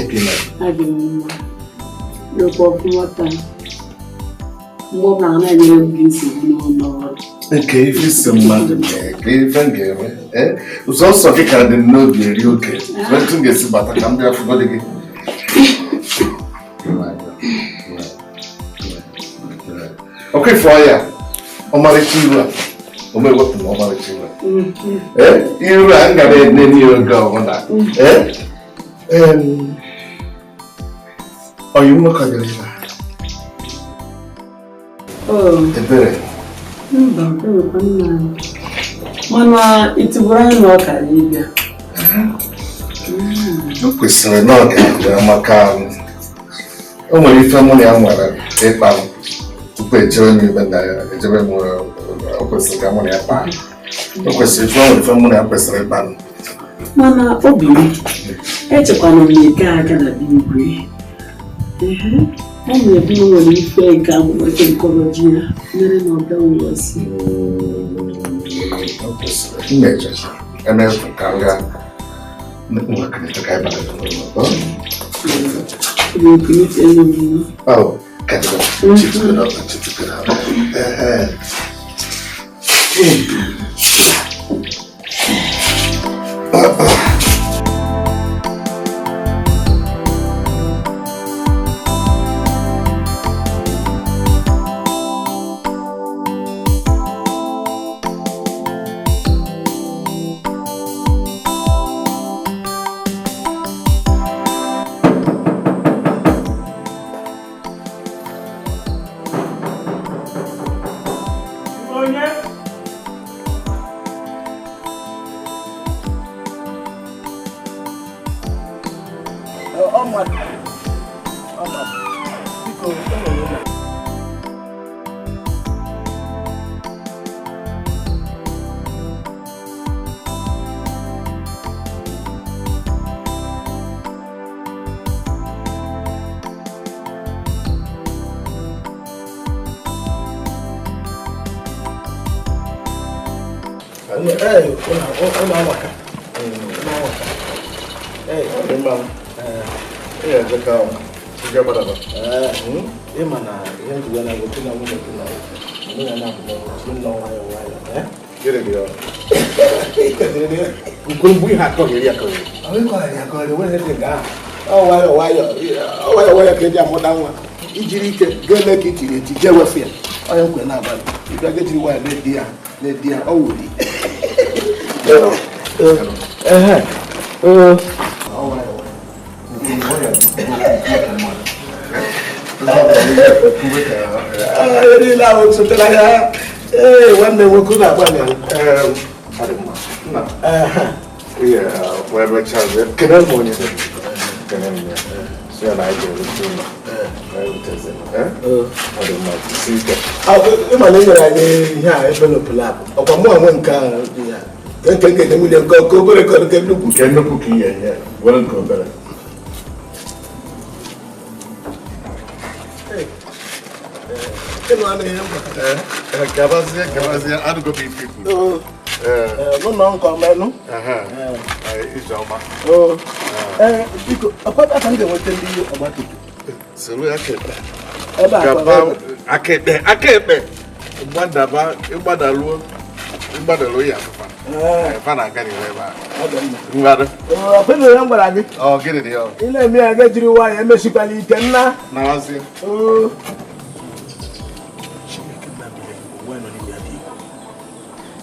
Ekene. Adị m mma. Rụkwa ọfụma taa. Mgbe ọbụla a na-enyere m gị nsogbu n'ụlọ ọrụ. Nke ife isi mmadụ mee, ka ife m ga-eme. Ụzọ nsọ gị ka dị m n'obi eri oke. Etu m ga-esi bata ka m bịa fụgodi gị. Ọkwa ife ọya, ọmarịcha iru a. O ewepụ m ọmarịcha iru a. Iru a m ga na-enene ya oge ọbụla. Ọyị nwoke bịara ebe a. Ebere. Mba, ọ nna anyị. Mana ị tụburu anya na ọ kara ịbịa. O kwesịrị na ọ ga-abịa maka o nwere ife mụ na ya nwere ịkpa tupu ejebe m ibe na ya ejebe m o kwesịrị ka mụ na ya kpaa. O kwesịrị ife o nwere ife mụ na ya kwesịrị ịkpa. Mana obi m, echekwana m na ị gaghị aga na be igwe. Ọ na-ebu na o nwere ife nke amụma nkọrọji ya mere na ọ bịa ụlọsi. O kwesịrị mmeje emefu ka m gaa nwa kịrịta ka anyị bata n'ụlọ. Obi nkunite n'omume. Oh, chitugodo, chitugodo. Onye? Ọ mmadụ. Ọ mmadụ. Biko, e nwere ụlọ. Ee, ụlọ awaka. Ụlọ awaka. Ee, Ọ dị mma. Ị ga-eje ka ị ga-agbadaba. Ee, ịma na ihe njikwa na gị na nwunye gị na nwunye na-abụ na otu nnọọ nwayọọ nwayọọ. Ee? Gịnị dị ya? Nke mbụ ihe akọghịrị akọghịrị. Ọ ịkọghịrị akọghịrị nwere dị nke ahụ. Ọ nwayọọ nwayọọ, ọ nwayọọ nwayọọ ka eji amụta nwa. Ijiri ike ga-eme ka itiri eti jee wefu ya. Onye nkwe na-abalị. Ịbịa ga jiri nwayọọ na-edi ya na-edi ya ọ wuli. Ehe. Ọ nwayọọ nwayọọ. Ihe niile ahụ sotara ya. Ee, nwanne m nwoke na-agbalị. Ọ dị mma. Nna. Ihe wee mechazie. Kedu m onye dị? Kene m ya. Si ya na anyị ga-erute ụlọ. Na-erutezi. Ọ dị mma. Jisi ike. Ịma na e nyere anyị ihe a envelope lab. Ọkwa mụ onwe nke a dị ya. Nke nke ga-enye nwunye nke nke obere ka nke nnukwu. Nke nnukwu ka ị ga-enye. Were nke obere. Ịnụ anụ ihe m gwara. Gabazie, gabazie. Anụgo m ife ikwu. N'ụlọ nkọ menụ. Ijeọma. Ee, biko, ọkwa ebe a ka m ga-enweta ndị ọgbatumtum. Soro aka ekpe. Ebe a Gaba kwa aka ekpe, aka ekpe. Gbadaba, ịgbadaluo, ịgbadaluo ya afụfa. Fa na-aga n'ihu ebe a. Ọ dị mma. Mmadụ. Ọkwa ịnụ ihe m gwara gị. Ọ gịnị dị ya? Ị na-eme ya ga jiri nwayọọ emesikwala ike nna. Nawazie. Chineke nna biri ụwa nọ n'ime ya dị egwu.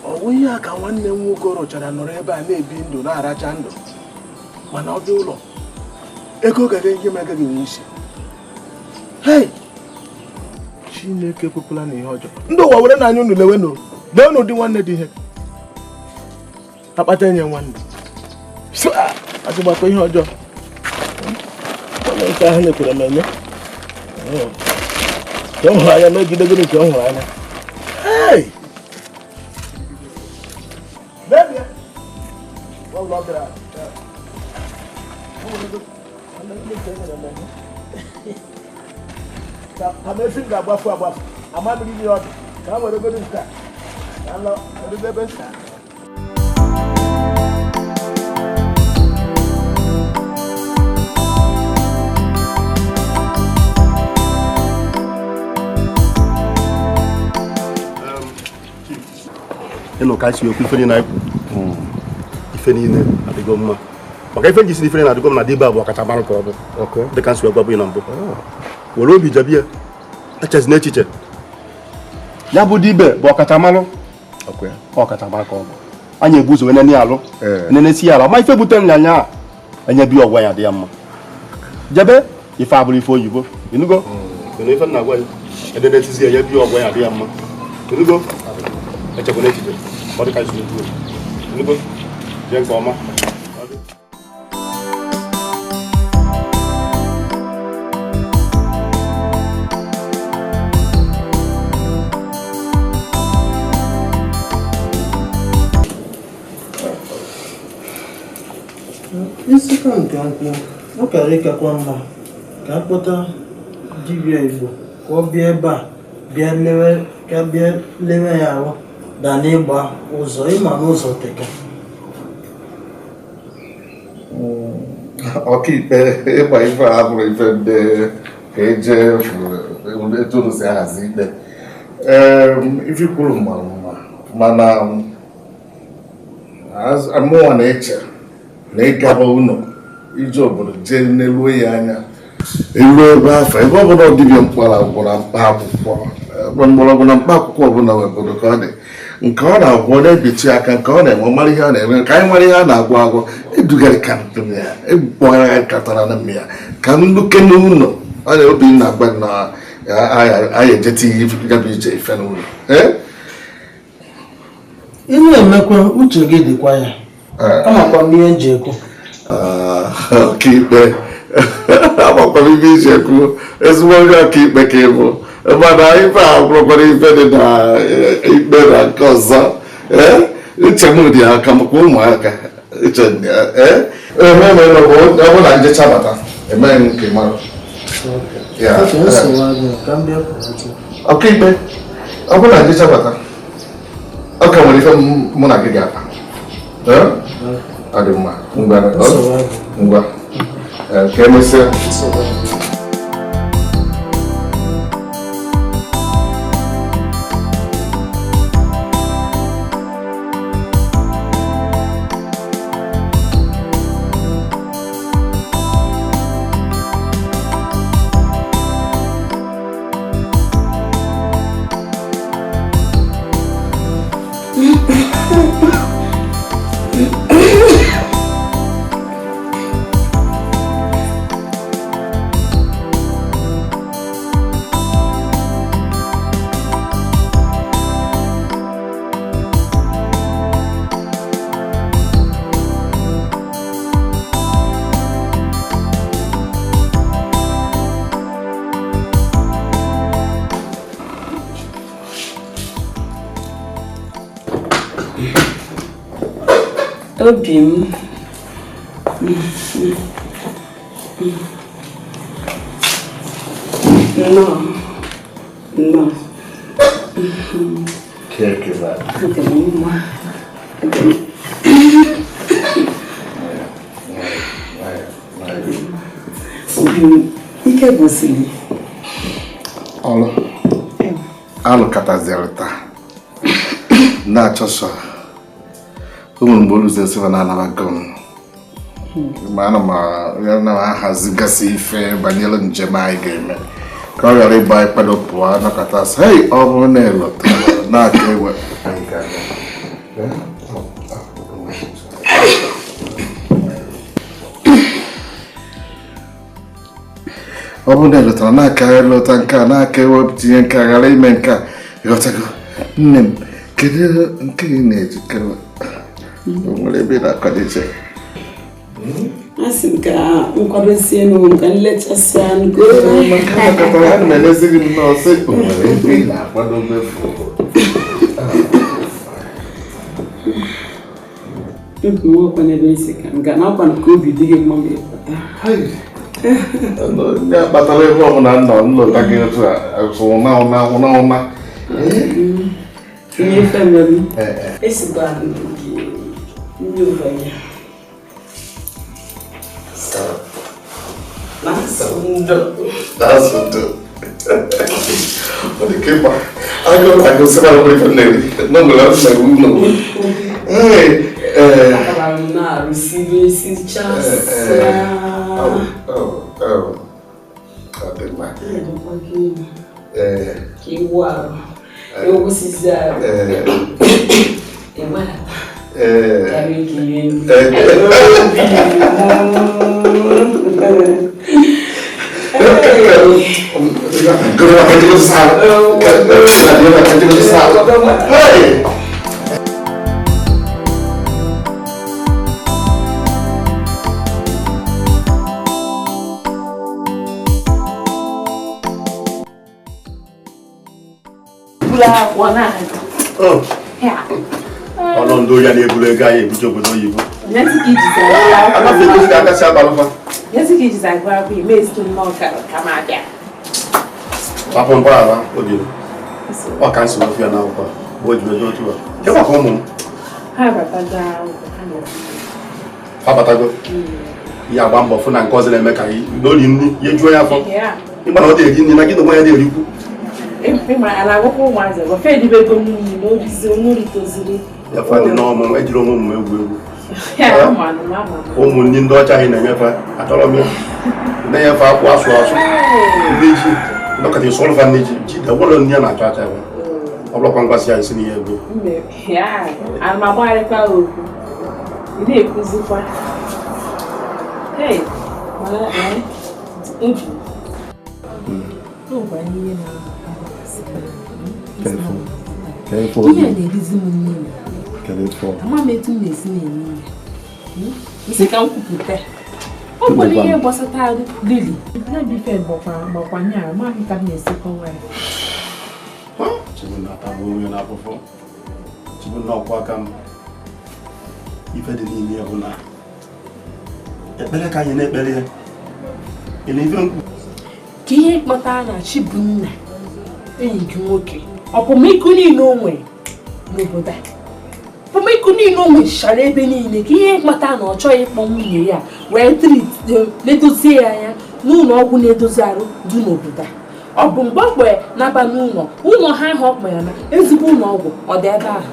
Ọ wụ ihe a ka nwanne m nwoke rụchara nọrọ ebe a na-ebi ndụ na-aracha ndụ mana ọ bịa ụlọ ego gaga ihe m agaghị enwe isi. Hei! Chineke ekwekwala na ihe ọjọọ. Ndị ụwa were n'anya unu lewenụ lee unu ụdị nwanne dị ihe akpata enye nwanne asịgbakwa ihe ọjọọ. Onye nke ahụ nyekwara m enye nke m hụrụ anya megidegoro nke m hụrụ anya. Hei! Bịa. Ọ bịara. Ka m esi m ga-agbafu agbafu amamiri ihe ọ dị ka m were godu nke a ka m lọ erube ebe nta. Ịnụ ka si okwu ife niile anyị kwuru. Ife niile adịgo mma. Maka ife njisi ife niile adịgo mma na dibịa bụ ọkachamara ka ọ bụ. Dịka nsi gwa bụ na mbụ. Were obi jabie. Echezina echiche. Ya bụ dibịa bụ ọkachamara. Ọkachamara ka ọ bụ. Anyị ebu ụzọ nene alụ. Nene si ala. Ma ife bute nyanya a. Enye bi ọgwa ya dị ya mma. Jebe ife abụrụ ife oyibo. Ịnụgo? Ịnụ ife nna gwa ya. Edede tizi ya bi ọgwa ya dị ya mma. Ịnụgo? Echekwana echiche. Ọ dị ka isi ekwu. Ịnụgo? Jee nke ọma. Nsịkwa nke nkwụ, ọ kara ịkakwa mma ka a kpọta dibịa Igbo ka ọ bịa ebe a bịa lewe ya ahụ da n'ịgba ụzọ ịma n'ụzọ teka. Ọkaikpe ịgba ife a bụrụ ife ndị ka eje etu unu si ahazi ikpe. Ife kwuru mara mma mana mụnwa na-eche na ịgaba ụlọ ije obodo jee neluo ya anya eruo ebe afọ ebe ọ bụla dibịa mkpọrọgwụ na mkpa akwụkwọ mgbọrọgwụ na mkpa akwụkwọ ọbụla obodo ka ọ dị nke ọ na-agwọ na-ebichi aka nke ọ na-enwe mara ihe ọ na-eme ka anyị mara ihe a na-agwọ agwọ edugara ka ya egbukpọghara katara na mmiri ka nluke n'ụlọ ọ na obi na-agba na anyị ejeta ihe gaba ije ife n'ụlọ. Ị na-emekwa uche gị dịkwa ya. Amakwa m ihe nji ekwu. Ọkaikpe amakwa m ihe iji ekwu ezigbo onye ọkaikpe ka ị bụ mana ife a bụrụkwara ife dị na ikpe na nke ọzọ. Uche m dị aka maka ụmụaka uche ọ bụ na njecha bata emeghị m nke mara. Ọkaikpe ọ bụ na njecha bata ọ ka nwere ife mụ na gị ga-akpa. Ọ dị mma ngwa ngwa ka emesịa. Obi m nnọọ nnọọ. Obi m ike gwụsịrị. Ọlụ alụkataziri taa na-achọsọ ụmụ mgbe oluzi nsịba na-anabago m ma ana m ahazigasị ife banyere njem anyị ga-eme ka ọ ghara ịgba anyị kwado pụọ nakọta sị hei ọ bụrụ na ịlọtara na-aka ewe anyị ga-aga. Ọ bụrụ na ịlọtara na-aka ịlọta nke a na-aka ewepụ tinye nke a ghara ime nke a ịghọtago nne m kedu nke ị na-ejikere nwere ebe na-akwadebe? Asị m ka nkwadosie n'onwe m ka nlechasịa ngo. Maka nakọtara ana m elezi gị nnọọ sị o nwere ebe ị na-akwadobe obi m ọkwa n'ebe isi ka m ga na-akwa ka obi dị gị mma ma ị pụta. Ndị akpatara ebe ọbụla nọ nlọta gị otu a ụna ụna ụna ụna. Ihe ife mere esikwa gị ndị ụlọ ya. That's ndo. That's ndo. Ọ dị ka ịgba agụụ na-agụsị m ahụ ife na-eri na nwere na-ewu n'obodo. Ee, ee. Akabara m na-arụsiri esichasịa. Ọ dị mma. Na-edokwa gị Ee. ka ịwụ arụ. Ewusizi arụ. Ịgbadata. Ee. Karịa ka ihe nri. Hey! Buru akwụkwọ na-aga. Ya. Ọnụ ndị ya na-eburu ego anyị ebuje obodo oyibo. Nyezi ka ijizi agụ Amafe akwụkwọ. egosi ka aka si abalụfa. Nyezi ka ijizi agụ akwụkwọ ime ezito nnọọ ka m abịa. Papụ mkpụrụ obi ọ ka nsi ofe ya n'akwụkwọ bụ o ji wee otu a. Kekwa ka ụmụ m Ha abatago akwụkwọ ha nọ. abatago ya agba mbọ fụ na nke ọzọ na-eme ka n'oli nri ya juo ya afọ. Ya. Ịgba na ọ dị eri nri na gị na onwe ya dị erikwu. Ịma ala akwụkwọ ụmụazị bụ fe edibego nri na orizi onye ritoziri. Ya fa dị n'ọmụmụ ejiri onwe ụmụ egwu egwu. Ya ama anụ ama. Ụmụ nri ndị ọcha anyị na-enyefe achọrọ m ya. Na-enyefe akwụ asụ asụ. Ndị ji ndọkọta ịsụ ọlụfa nne ji ji dewolo nri ya na-achọ achọ ebe. Ọ bụrụkwa ngwasị ya isi n'ihe egwu. Mbe ya ana m agbagharịkwa okwu. Ị na-ekwuzikwa. Hey, mana obi. O gwara ihe na-agbakasị m. Ihe a na-erizi m nne. Ama m etu m na-esi na-eme ihe. Nsị ka m kwupụta. Ọ gwara ihe gbasatara Lili. Ya bụ ife gbakwanye a, amaghị ka m na-esi kọwa ya. Chibunna atagbu onwe ya n'afụfụ. Chibunna ọkwa aka m. Ife dị n'ime ya bụ na ekpere ka anyị na-ekpere ya. Ị na ife mkpu. Ka ihe kpatara na Chibunna enyi gị nwoke ọpụmiko niile o nwere n'obodo a. Ọpụmiko niile o nwechara ebe niile ka ihe kpatara na ọ chọghị ịkpọ nwunye ya wee na-edozie ya anya n'ụlọ ọgwụ na-edozi arụ dị n'obodo a. Ọ bụ mgbe ọ kpere naba n'ụlọ ụlọ ha ahụ ọ kpere na ezigbo ụlọ ọgwụ ọ dị ebe ahụ.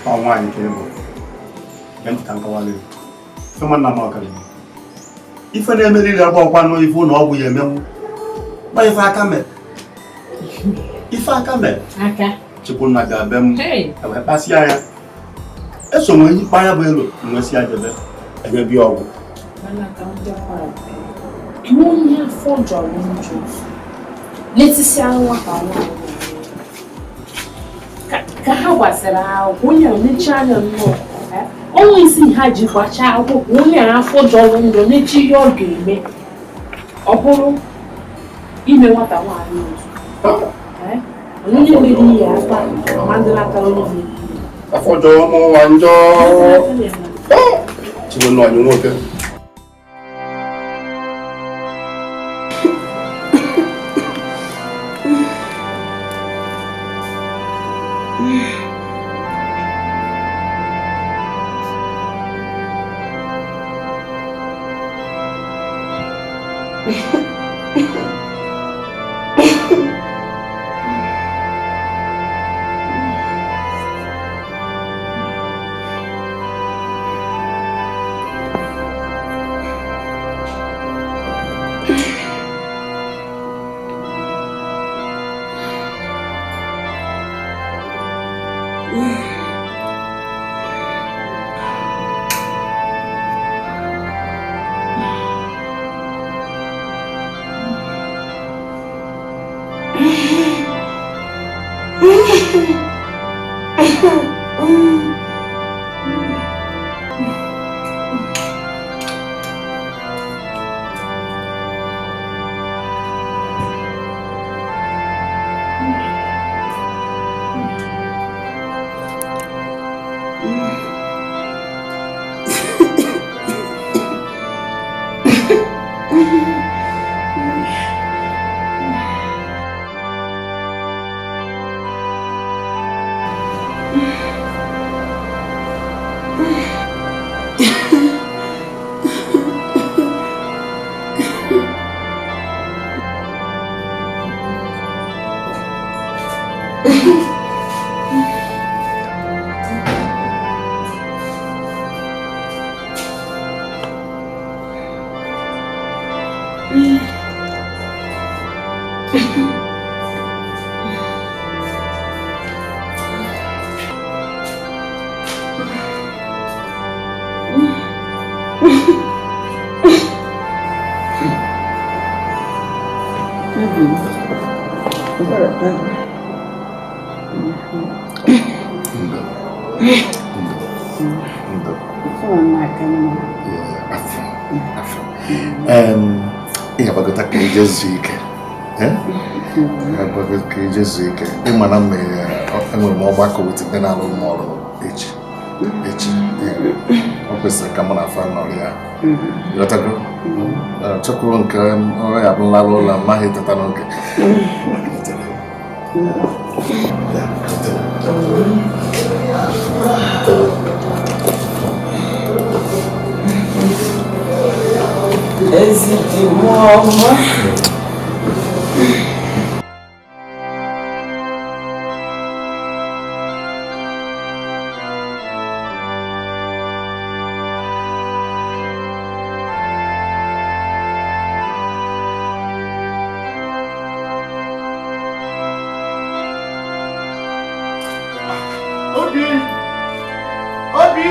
Ọ nwaanyị ka ị bụ. Gee ntị ka m kọwara gị. Ife nwanna m ọkara gị. Ife na-emeriri agba ọkwa nụ ife ụlọ ọgwụ ya emenwu. Gba ife aka mere. Ife aka mere. Aka. Chibunna ga-abịa m. Hey. Ewee kpasịa ya. Eso m onye ikpe ya bụ elu nwesịa jebe enye bịa ọgwụ. Mana ka m bịakwa iwu onye afọ jọrọ njọ n'etiti nwata nwaanyị ka ha gbasara akwụkwọ onye a nechi anya nnọọ ọnwa isii ha ji gbachaa akwụkwọ onye a afọ jọrọ njọ nechi ihe ọ ga-eme ọ bụrụ ime nwata nwaanyị otu onye mere ihe aka amadịlatara onye mere ihe. Afọ jọrọ m nwa njọ. Chibunna onye nwoke. Ị ga-agbagota ka ije zuo ike. Ka ije zuo ike. Ịma na enwere m ọgbakọ wit ndị na-alụ m ọrụ echi. Echi. Ọ kwesịrị ka mụ na afa nọrọ ya. Ghọtago? Chọkwuru nke ọrụ ya bụ nlarụ ụlọ maghị eteta n'oge. Ezi dị m ọma. Obi! Obi!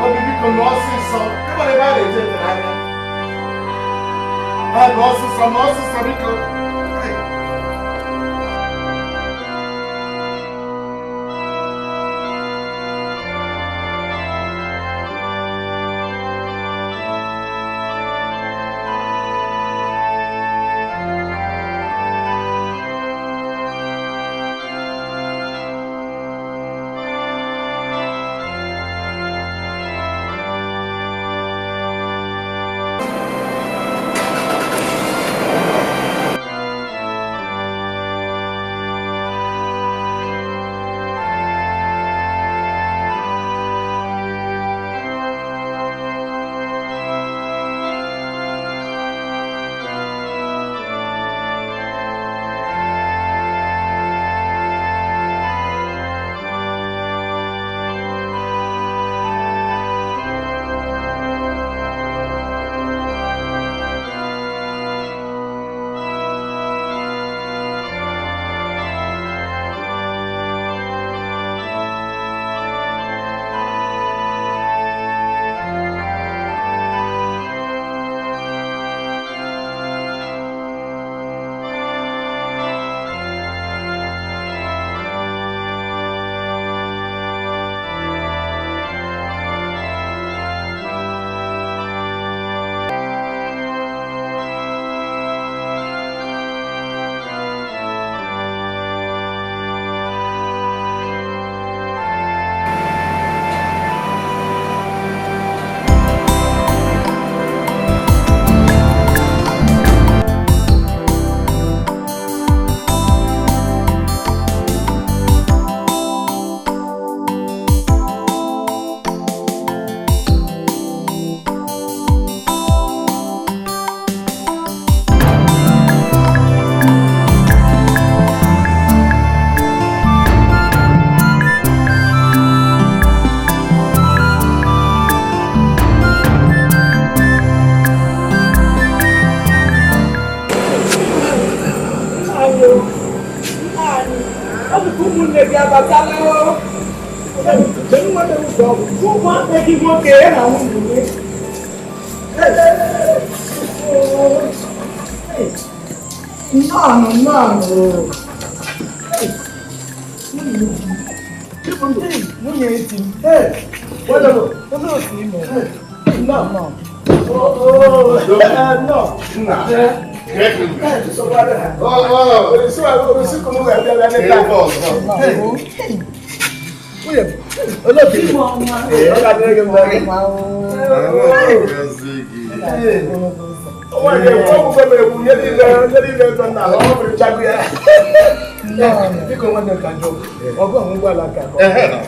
Obi biko nọ ọsịsọ. Ị mara ebe a na-eje etere anya. Nọ ọsịsọ, nọ ọsịsọ biko.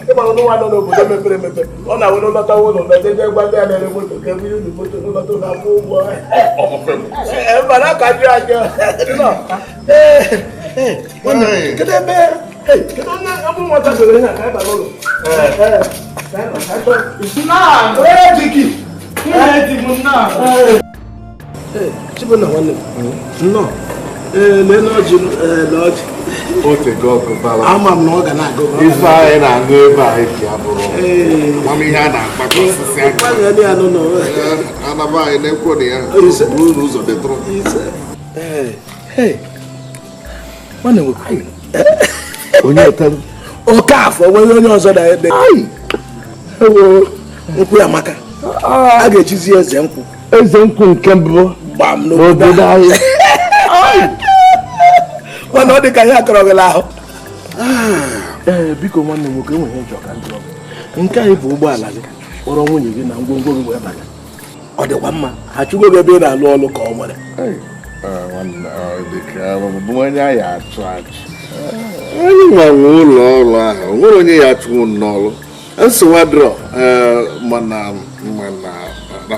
Ịgbara nwa nọ n'obodo mepere emepe ọ na-awụ n'ụlọta ụlọ na-ejeje gwa ndị a na-ere moto ka ebiri unu moto n'ụlọta ụlọ akwụ ụgwọ mba na ka jụ ajọ. Kedu ebe kedu onye ọbụ nwata goro ihe a ka anyị bara ụlọ? Chibunna nwanne m, nnọọ. Ee, lee n'ọjị, lee ọjị. Otego ọgụbara. Ama m na ọ ga na-agụ. Ife anyị na-aṅụ ebe a eji abụrụ. Amamihe a na-akpakọ osisi aka. Anaba anyị na-ekwo na ya. Buru n'ụzọ detụrụ. Nwanne nwoke. Onye ọtara. Okafọ nwere onye ọzọ na-ede. Nkwụ ya maka. A ga-echizi eze nkwụ. Eze nkwụ nke mbụ. Gbam n'obodo anyị. Mana ọ dị ka ihe akọrọ gị n'ahụ. Ee, biko nwanne m nwoke, enweghị njọ ka njọ. Nke anyị bụ ụgbọala gị kpọrọ nwunye gị na ngwongwo gị wee bata. Ọ dịkwa mma, ha chụgo gị ebe ị na-alụ ọlụ ka ọ nwere. Onye anyị achụ achụ. Anyị nwanwe ụlọ ọrụ ahụ, nwere onye ya achụwo n'ọrụ. Nsogbu adịrọ, mana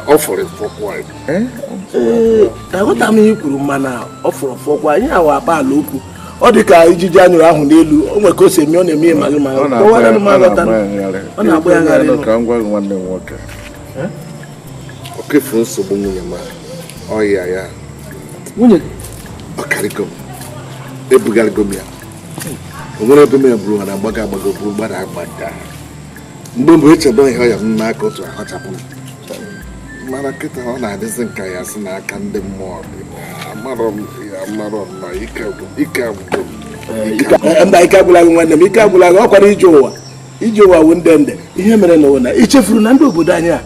ọ fọrọ fọkwa. Ee, aghọta m ihe i kwuru, mana ọ fọrọ fọkwa. Ihe awa akpa ala okwu. Ọ dị ka ijiji anyụrụ ahụ n'elu, o nwere ka o si eme, ọ na-eme ma gị ma ọ na-agba ya ngharị. Ka m gwa gị nwanne m nwoke, ọ kefu nsogbu nwunye m, ọya ya nwunye ọ karịgo m, ebugharịgo m ya. O nwere ebe m eburu ha na-agbago agbago buru gbada agbada. Mgbe mbụ echebe ihe ọya m n'aka otu ahọchapụ m, mana kịta ọ na-adịzi nka ya si n'aka ndị mmụọ dị. Amarọ m na ike agwụgo m. Mba, ike agwụla gị nwanne m, ike agwụla gị. Ọ kwara ije ụwa, ije ụwa wụ nde nde. Ihe mere na ụwa na ichefuru na ndị obodo anyị a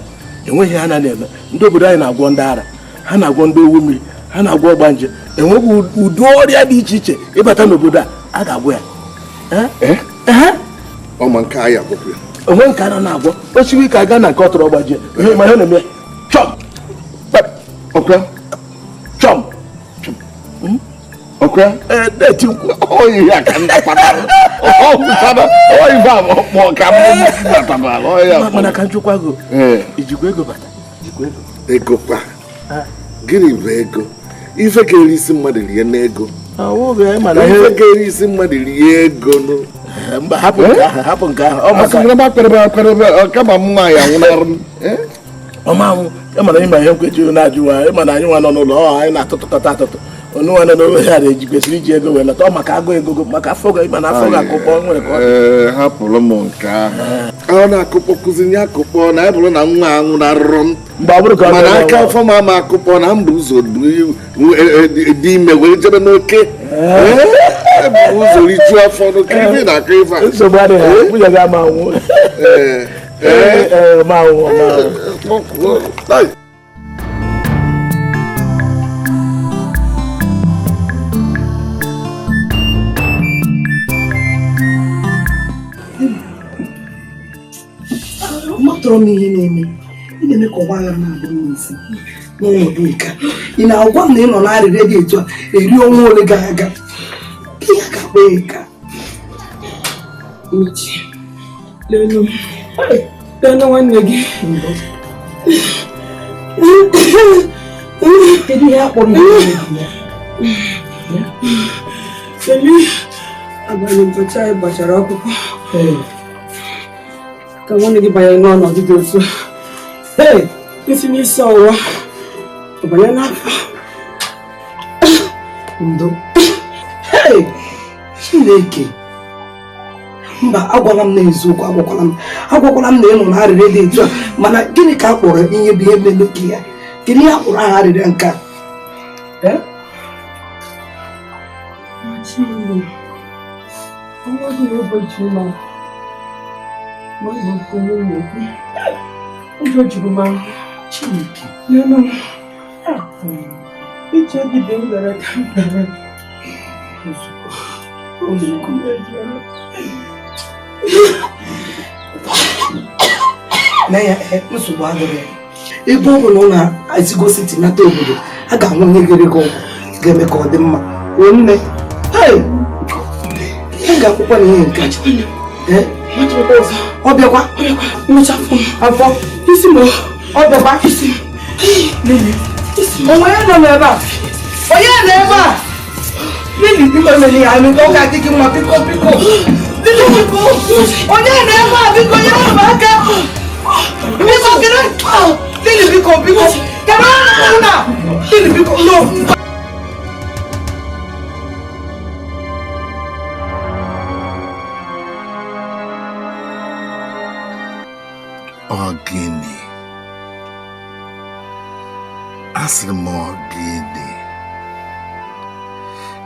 enweghị ha na-eme. Ndị obodo anyị na-agwọ ndị ara, ha na-agwọ ndị owu mmiri, ha na-agwọ ọgbanje. Enweghị ụdị ọrịa dị iche iche ịbata n'obodo a a ga-agwọ ya. Ọma nke anyị agwọkwa ya. Onwe nke a na-agwọ o siwi ka aga na nke ọ tụrụ ọgbajie. Ihe ma ihe na-eme chọm ọkwa chọm ọkwa na-eti mkpu. Oyi ya ka ndakpatara oyi ba ọkpọ ka m batara oyi. Mana ka njikwa go ijikwa ego bata, ijikwa ego. Ego kwa gịnị bụ ego? Ife ga-eri isi mmadụ rie n'ego. Ife ga-eri isi mmadụ rie ego nụ. Mba, hapụ nke ahụ, hapụ nke ahụ. Ọ maka kama m nwaanyị anwụnarụ m. Ọmanwụ, ịmana ịma ihe nkwechi na-ajụwa, ịmana anyị nwa nọ n'ụlọ, ọ anyị na-atụtụkọta atụtụ. Onye nwa nọ n'ụlọ ya na-eji kwesịrị iji ego wee lọta. Ọ maka agụ ego, maka afọ gị, ịmana afọ gị akụkọ nwere ka ọ dị. Ee, hapụrụ m nke ahụ. Ọ na-akụkpọ kụzi nye akụkpọ na ebụrụ na nwa anwụnarụrụ m. Mgbe ọ bụrụ ka ọ mana aka afọ m ama akụkpọ na mba ụzọ dị ime wee jebe n'oke. Ee, ụzọ rijuo afọ n'oke ife na-akụ ife a. Nsogbu adịghị, nwunye gị ama anwụ. Ee. Ee, ma anwụ, ma anwụ. Matọrọ m ihe na-eme, ị na-eme ka ọgba aghara na-abụrụ m isi n'ọnọdụ nke a. Ị na-agwa m na ị nọ n'arịrịa dị etu a eri ọnwa ole gara aga. Ihe ga-akpọ ya ka lelu nwanne gị. Kedu ihe a kpọrọ ihe ya? Lelu abalị ụbọchị anyị gbachara akwụkwọ ka nwanne gị banyere n'ọnọdụ dị otu a. Isi n'isi ọwụwa ọ banye n'afọ. Ndo. Chineke, mba, agwala m n'eziokwu, agwakwala m na ị nọ n'arịrịa dị etu a. Mana gịnị ka a kpọrọ ihe bụ ihe mere gị ya? Kedu ihe a kpọrọ aha arịrịa nke a? Chineke, na ya nsogbu adịrị ya. Ebe ọ bụ na ọ na-ezigosi tinata obodo, a ga-ahụ onye gere gị ọgwụ ga-eme ka ọ dị mma. Nne, ihe ga-akwụkwọ na ihe nke ọ bịakwa afọ isi m, ọ bịakwa isi onwe ya nọ n'ebe a, onye nọ ebe a. Lili, biko emela ihe anyị, ọ ga-adị gị mma. Biko, biko, Lili, biko, onye nọ ebe a, biko nyere m aka. Biko, kedu Lili, biko, biko, kedu na Lili, biko, no. Gịnị? Asịrị m ọ gịnị?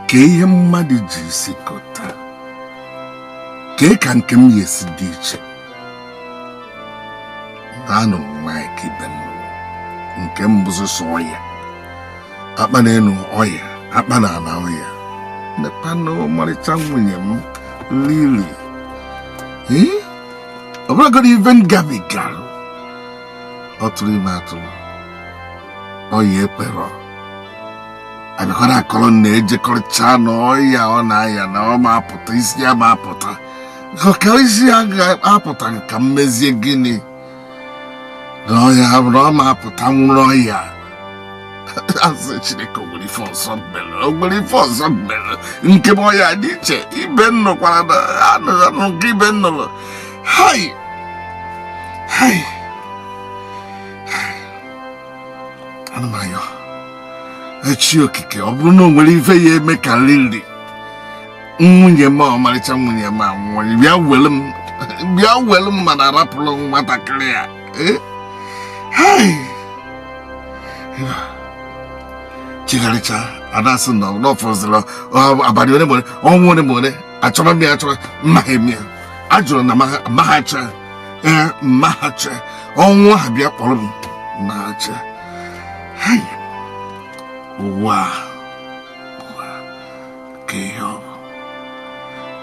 Ka ihe mmadụ ji isi kọta, kee ka nke m ya esi dị iche. Naanụ nwaanyị ka ibe m nke m bụzi sọ ọya, akpa na-enu ọya, akpa na ana ọya. Nekwanụ ọmarịcha nwunye m Lili. Ee? Ọ bụrụgodị ife m gabigara, ọ tụrụ ime atụrụ, ọya ekwerọ. Abịakwara akọrọ na-ejekọrịcha na ọya ọ na-aya na ọ ma apụta, isi ya ma apụta. Ka isi ya ga-apụta ka m mezie gịnị? Na ọya na ọ ma apụta nwụrụ ọya. Asị Chineke, o nwere ife ọzọ mere, o nwere ife ọzọ mere nke m ọya dị iche. Ibe m nụkwara na anụrụ anụ nke ibe m nụrụ. Hai! Hai! Ana m ayọ echi okike, ọ bụrụ na o nwere ife ya eme ka Lili nwunye m, ọmarịcha nwunye m anwụọ, bịa were m, bịa were m, mana arapụrụ nwatakịrị a. Eh? Hai! Chigharịcha ada sị na ọ fọziri abalị ole ma ole, ọnwa ole ma ole, achọrọ m ya, achọrọ mma eme ya. Ajụrụ na mahacha, ee, mmahacha ọnwụ ahụ bịa kpọrọ m mmahacha. Hai! Ụwa a, ụwa a, ka ihe ọ bụ,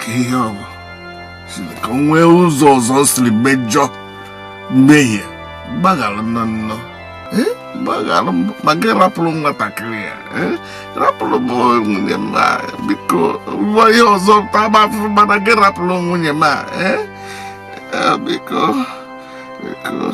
ka ihe ọ bụ. Chineke, o nwee ụzọ ọzọ siri mejọ mmehie, gbaghara m nnọọ. Ee, gbaghara m, ma gị rapụrụ nwatakịrị ya. Ee, rapụrụ m nwunye m a, biko. Nwa ihe ọzọ taa m afụfụ, mana gị rapụrụ nwunye m a. Ee, ee, biko, biko.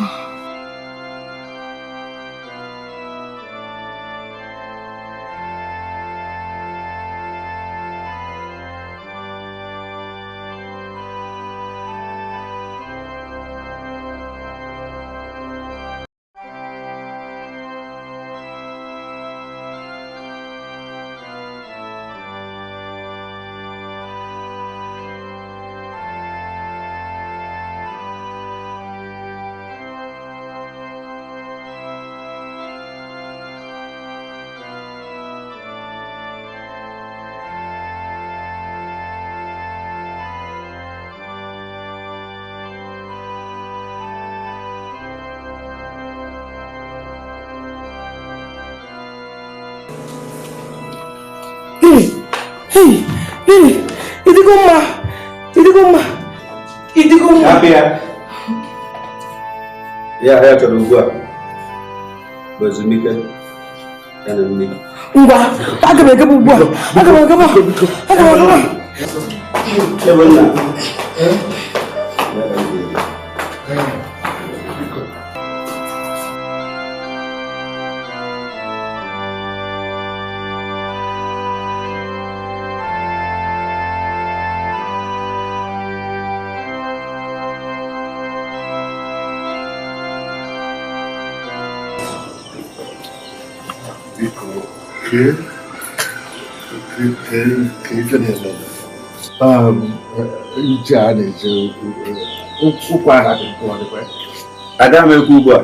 Lili, Lili, Lili, ịdịgo mma, ịdịgo mma, ịdịgo mma. Hapụ ya. Ya ahụ ya chọrọ ugbu a bụ ezumike ya na nne. Ngwa, aga m egebe ugbu a, aga m egebe, aga m egebe. Ebe nna. Biko, ka ife na-eme ije a na-eje ụkwụ aha dị nke ọ dịkwa. Ada m ekwu ugbu a,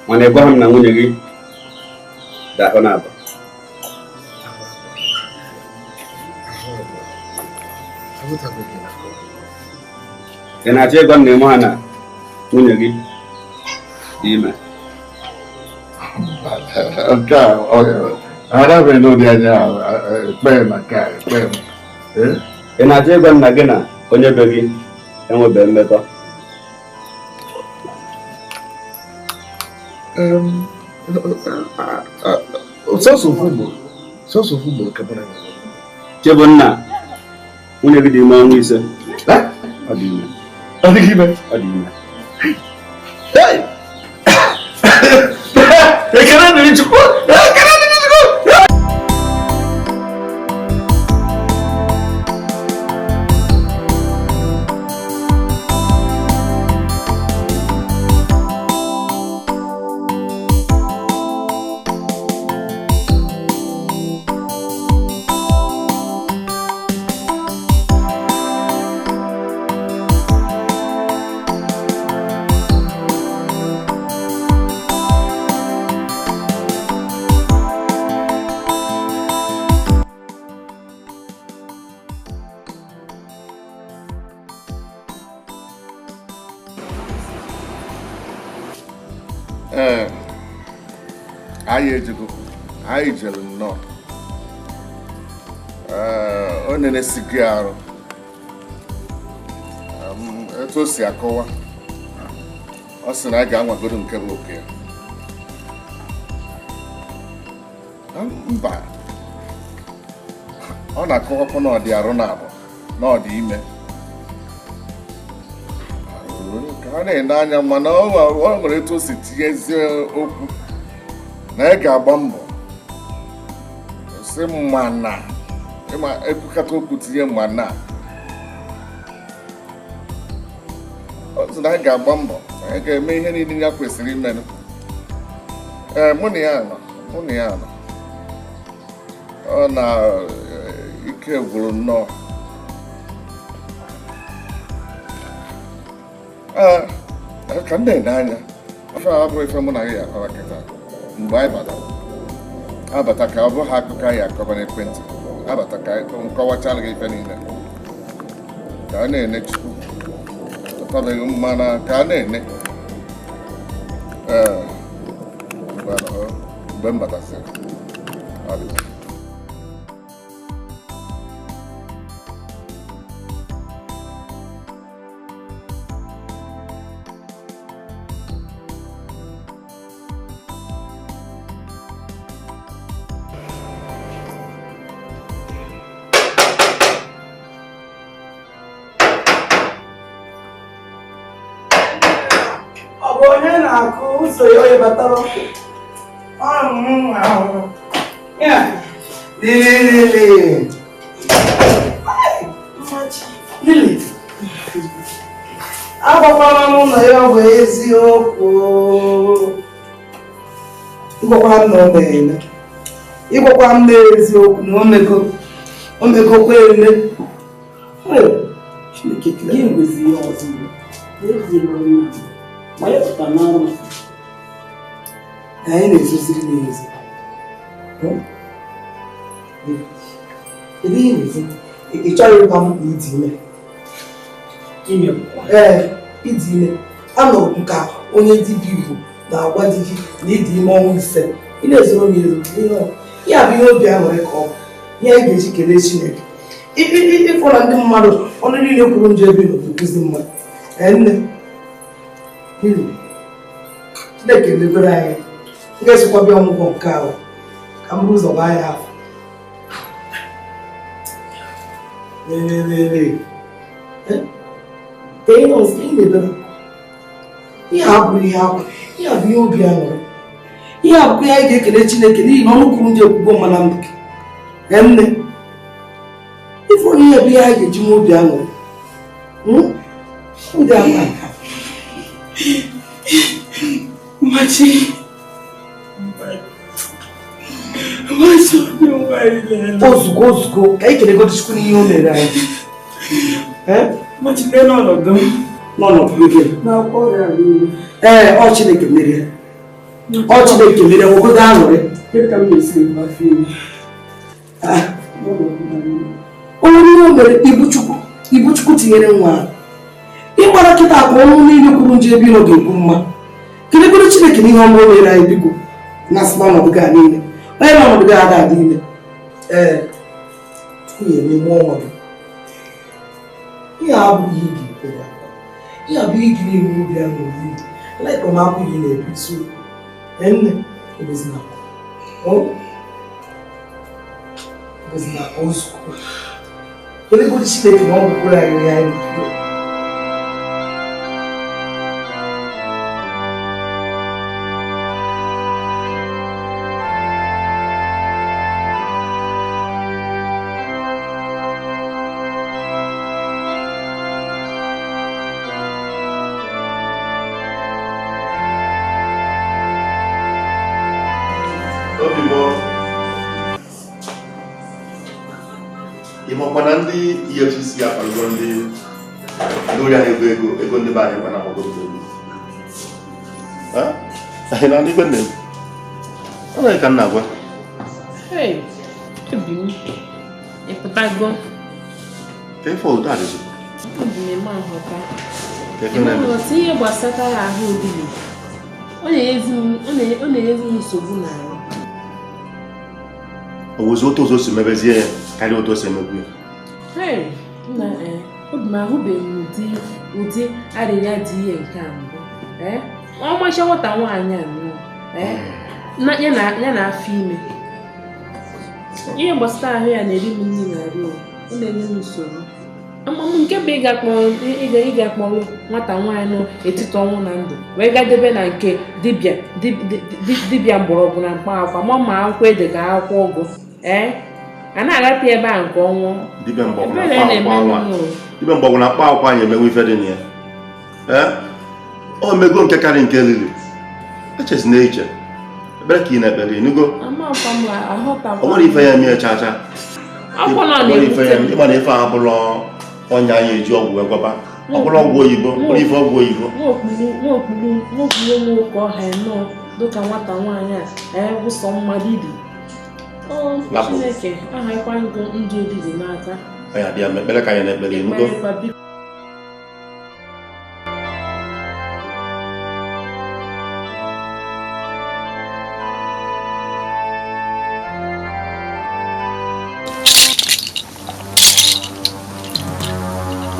mana ịgwaghị m na nwunye gị dị ahụ na-aba. Ị na-achọ ịgwa m na ịmụ ha na nwunye gị dị ime? Nke a, arabeghị n'ụdị anya ekpe na nke a, ekpe m. Ị na-achọ ịgwa m na gị na onye be gị enwebeghị mmekọ? Sọsọ ofu ugboro, sọsọ ofu ugboro ka mụ na ya nọ. Chebunna, nwunye gị dị ime ọnwa 5. Ọ dị ime. Ọ dịghị ime? Ọ dị ime. Hey! Ekele dịrị Chukwu! Ekele dịrị Chukwu! Anyị ejego anyị jere nnọọ. Ọ na-enesi gị arụ etu o si akọwa ọ sị na a ga-anwagodo nke bụ oke ya. Mba, ọ na-akọwakwa na ọ dị arụ na abụ na ọ dị ime ka a na-ene anya, mana ọ nwere etu o si tinyezie okwu na ị ga-agba mbọ sị mana ịma ekwukata okwu tinye mana ọ sị na anyị ga-agba mbọ, anyị ga-eme ihe niile ya kwesịrị imenụ. Ee, mụ na ya nọ ọ na ike gwụrụ nnọọ. Ee, ka m na-ene anya ofe a bụrụ ife mụ na gị akọwa kịta. Mgbe anyị batara abata ka ọ bụ ha akụkọ anyị akọba n'ekwentị, abata ka nkọwachala gị ife niile ka a na-ene Chukwu ọtọbeghị mma na ka a na-ene. Ee, mgbe m batasịrị ọ dị. Lily. Lily. Agwakwala m na ya bụ eziokwu. Ịgwakwara m na o mere. Ịgwakwa m na eziokwu na o mego. O megokwa eme. Chineke gị nwezi ihe ọzọ. Anyị na-ezoziri n'ezi. Kedu ihe na-ezi? Ị chọrọ ịgwa m na ịdị ime? Ee, ịdị ime. Anọrụ m ka onye dibịa Igbo na-agwa di gị na ịdị ime ọnwa 5. Ị na-ezoro m ezo. Ya bụ ihe obi aṅụrị ka ọ bụ. Ihe anyị ga-eji kelee Chineke. Ịfụ na ndị mmadụ ọnụ niile kwuru njọ ebe nọ bụ mmadụ. Ee, nne. Chineke emegoro anyị. M ga-esokwa bịa ọmụgwọ nke ahụ ka m buru ụzọ gbaa ya afọ. Ihe a bụrụ ihe akwa, ihe a bụ ihe obi aṅụrị, ihe a bụkwa ihe anyị ga-ekele Chineke n'ihi na ọnụ kwuru ndị ekwugo mma na ndụ gị. Nne, ife onye ihe bụ ihe anyị ga-eji nwe obi aṅụrị. Ụdị akwa nka. Machi. Ozugbo ozugbo ka anyị kelegodi Chukwu n'ihe o mere anyị. N'ọnọdụ gị. Ee, ọ Chineke mere ya. Ọ Chineke mere nwogodo aṅụrị. Onye ihe o mere ibu Chukwu tinyere nwa ahụ. Ịgbara kịta akwa ọnụ niile kwuru nje ebe ị nọ ga-ekwu mma. Kelegodi Chineke n'ihe ọma o mere anyị biko na asị n'ọnọdụ gị a niile. Onye n'ọnọdụ gị ada adị ime. Ee, Chukwu ya eme mụọ nwa gị. Ihe a abụghị ihe ị ga-ekwe akwa. Ihe a bụ ihe gị na-enwe obi aṅụrị. Laịkọ m akwụ gị na-ebu isi okwu. Nne, ebezina akwa. Ebezina akwa ozugbo. Kelegodi Chineke na ọ bụkwara anyị ihe anyị na-ekwu. Ịmakwa na ndị EFCC akpalụgo ndị ori na-ego ego ego ndị be anyị kwa na-akpọgo na ndị nne m ka m na-agwa. Ihe gbasatara ahụ obibi ọ na-enyezi m nsogbu n'ahụ. O wezi otu ụzọ o si mebezie ya karịa otu o si emegbu ya. Nna obi m ahụbeghị m ụdị arịrịa dị ihe nke a mbụ. Ọmacha nwata nwaanyị a nnọọ ya na afọ ime ihe gbasara ahụ ya na-eri m nri na arụ, ọ na-enye m nsogbu. Amam nke bụ ịga kpọrọ nwata nwaanyị n'etiti ọnwụ na ndụ wee gadebe na nke dibịa mgbọrọgwụ na mkpa akwụkwọ ma ma akwụkwọ ede ka akwụkwọ ụgụ a na-agapụ ebe a nke ọnwụ. Dibịa mgbọrọgwụ na mkpa akwụkwọ anyị emenwe ife dị na ya. O mego nke karị nke riri. Echezina eche ebere ka ị na-ekpere ịnụgo. Ọ nwere ife ya eme cha cha. Ịma na ife a bụrụ ọnya anyị eji ọgwụ wee gwaba, ọ bụrụ ọgwụ oyibo, bụrụ ife ọgwụ oyibo. Nwaokpuru nwoke ọha nnọọ dịka nwata nwaanyị a wụsọ mmadụ ibi. Chineke ahaikwa ndụ odidi n'aka. Ọ ya bịa mekpere ka anyị na-ekpere ịnụgo.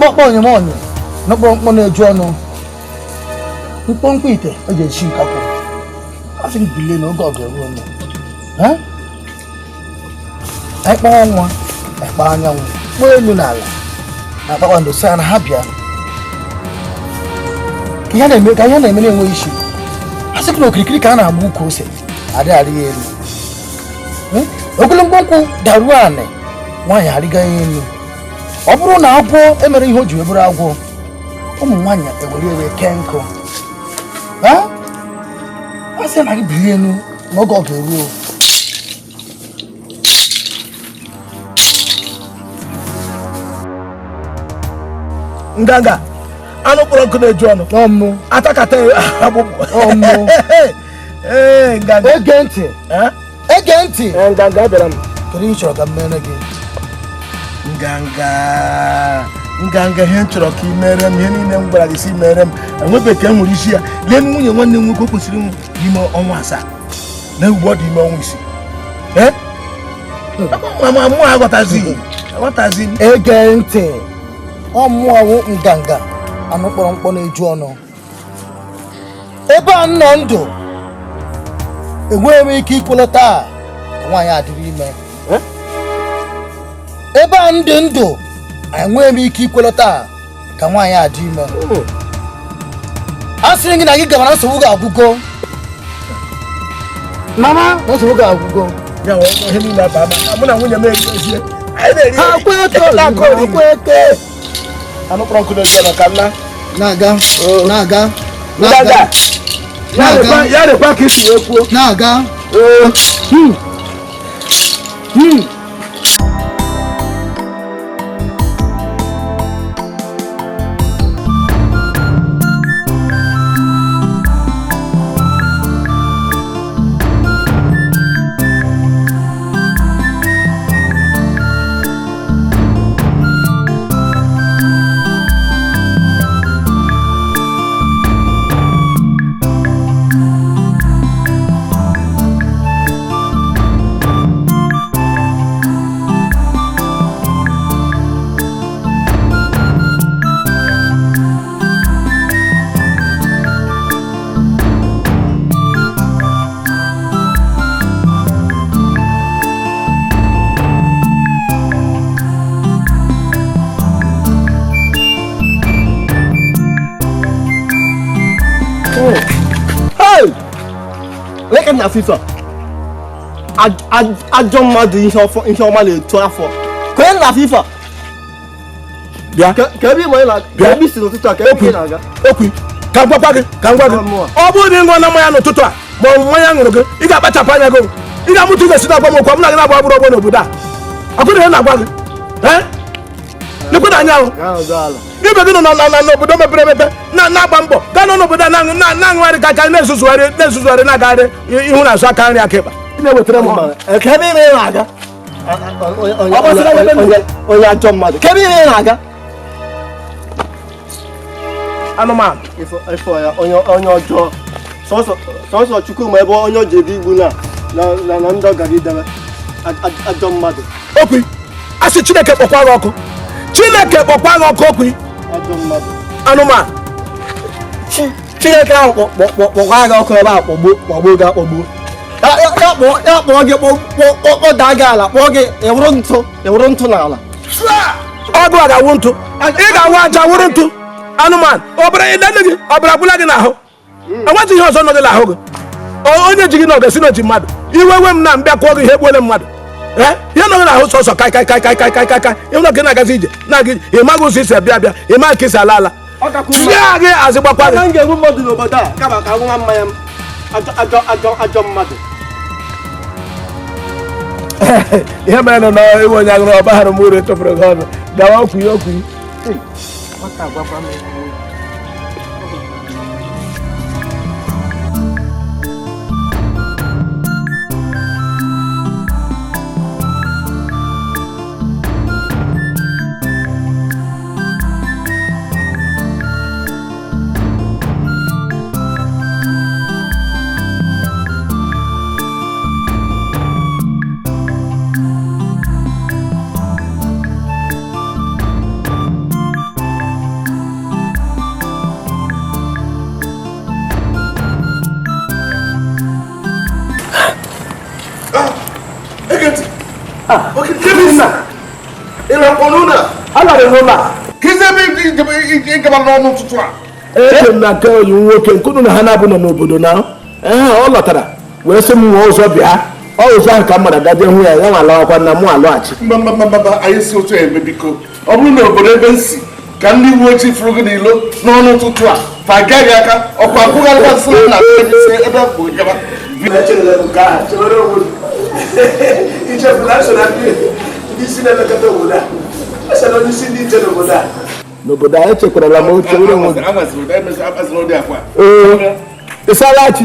Mkpọmkpọ onyemọnyụ na mkpọmkpọ na-eju ọnụ, mkpọmkpọ ite e ji esi nkakwụ. A sị gị bilie n'oge ọ ga-eru onye. Anyị kpọọ ọnwa, anyị kpọọ anyanwụ, kpọọ elu na ala na kpakpando sị na ha bịa. Ka ihe na-eme na-enweghị isi. A sị gị na okirikiri ka a na-agba ukwu ose adịghị arị ya elu. Ogologo nkwụ daruo anị, nwaanyị arịga ya elu. Ọ bụrụ na agwọ emere ihe o ji wee bụrụ agwọ, ụmụ nwaanyị ewere ewe kee nkụ. A sị na gị bilie elu n'oge ọ ga-eruo. Nganga anụ kpọrọ nkụ na-eju ọnụ ọmụ atakata akpụkpọ ọmụ. Nganga ege ntị, ege ntị. Nganga abịara m. Kedu ihe ị chọrọ ka m mere gị? Nganga ihe m chọrọ ka ị mere m, ihe niile m gwara gị si mere m, enwebeghị ka e nwere isi ya. Lee nwunye nwanne m nwoke o kwesịrị ịnwụ n'ime ọnwa 7 na ugbu ọ dị ime ọnwa 6. Mụ aghọtazi. Ege ntị, ọ mụọwụ nganga anụ kpọrọ mkpọ na-eju ọnụ. Ebe a nọ ndụ enweghị m ike ikwelata ka nwaanyị adịrị ime. Ebe a ndị ndụ enweghị m ike ikwelata ka nwaanyị adị ime. A sịrị gị na gị gabara nsogbu ga-agwụgo. Mama, nsogbu ga-agwụgo. Ihe niile aba mụ na nwunye m erizie. Akweke. Anụ kpọrọ nkụ na-eju ọnụ ka m na. Na-aga, na-aga, na-aga. Ya rekwa ka isi wee kwuo. Na-aga. Na FIFA ajọ mmadụ ihe ọma na-eto afọ ka onye na FIFA bịa ka ebe ị si n'ụtụtụ a ka ebe ị na-aga. Okwu ka m gwakwa gị, ka m gwa gị, ọ bụrụ na ị ṅụọ na mmanya n'ụtụtụ a ma ọ bụ mmanya ṅụrụ gị, ị ga-akpachapụ anya gị, ị ga-amụta ụzọ si na-agwa m okwu, m na gị na-agba bụrụ ọgbọ n'obodo a. Akwụrụ ihe na-agwa gị lekwe na anya ahụ ibe gị nọ n'obodo mepere emepe na-agba mbọ gaa nọ n'obodo a na-aṅụgharị ka aka na-ezuzugharị na-agagharị ihu na azụ aka nri aka ịkpa. Na-ewetara m ebe ị na-aga. Onye ajọ mmadụ, ka ebe ị na-aga. Anụmanụ onye ọjọọ sọsọ Chukwu ma ebe onye o ji ebi igbu na na ndị ọ gara idebe. Ajọ mmadụ. Okwi, asị Chineke kpọkwa gị ọkụ. Chineke kpọkwa gị ọkụ okwi. Ajọ mmadụ. Anụmanụ. Chineke ahụ kpọkwa gị ọkụ ebe a kpọgbuo gị akpọgbuo. Ya kpọọ gị kpọdaa gị ala kpọọ gị ewuru ntụ n'ala. Ọgụ a ga-awụ ntụ. Ị ga-awụ aja wụrụ ntụ. Anụmanụ ọbara ịdane gị ọbara gwụla gị n'ahụ. Enweghị ihe ọzọ nọ gị n'ahụ gị. Onye ji gị na ọ ga-esi n'oji mmadụ. Iwe we m na mbịa kwụọ gị ihe gbuole mmadụ. Ihe nọ gị n'ahụ sọsọ kai kai kai kai kai kai kai kai ịhụ na gị na-agazi ije na-aga ije ị maghị ụzọ isi abịa abịa ị maghị ka isi ala ala. Tụọ gị azịgbakwa gị. M ga-egbu mmadụ n'obodo a kama ka nwa mmanya m ajọ mmadụ. Ihe mere na iwe onye aṅụrụ ọgbaghara m uru etofuru gị ọnụ gawa okwu okwu. Eche m na nke oyi nwoke nkunu na ha na-abụ nọ n'obodo na ọ lọtara wee sị m nwee ụzọ bịa ọ ụzọ ahụ ka m mara gaje hụ ya ya nwa alawakwa na mụ alọghachi. Mba anyị si otu eme biko ọ bụrụ na obodo ebe m si ka ndị uwe ojii fụrụ gị n'ilo n'ọnụ ụtụtụ a fa agaghị aka ọkwa akwụgharịkwasị na ebe bụ gaba. N'obodo a echekwarala m oche were onwe gị. Ee, ị saala chi.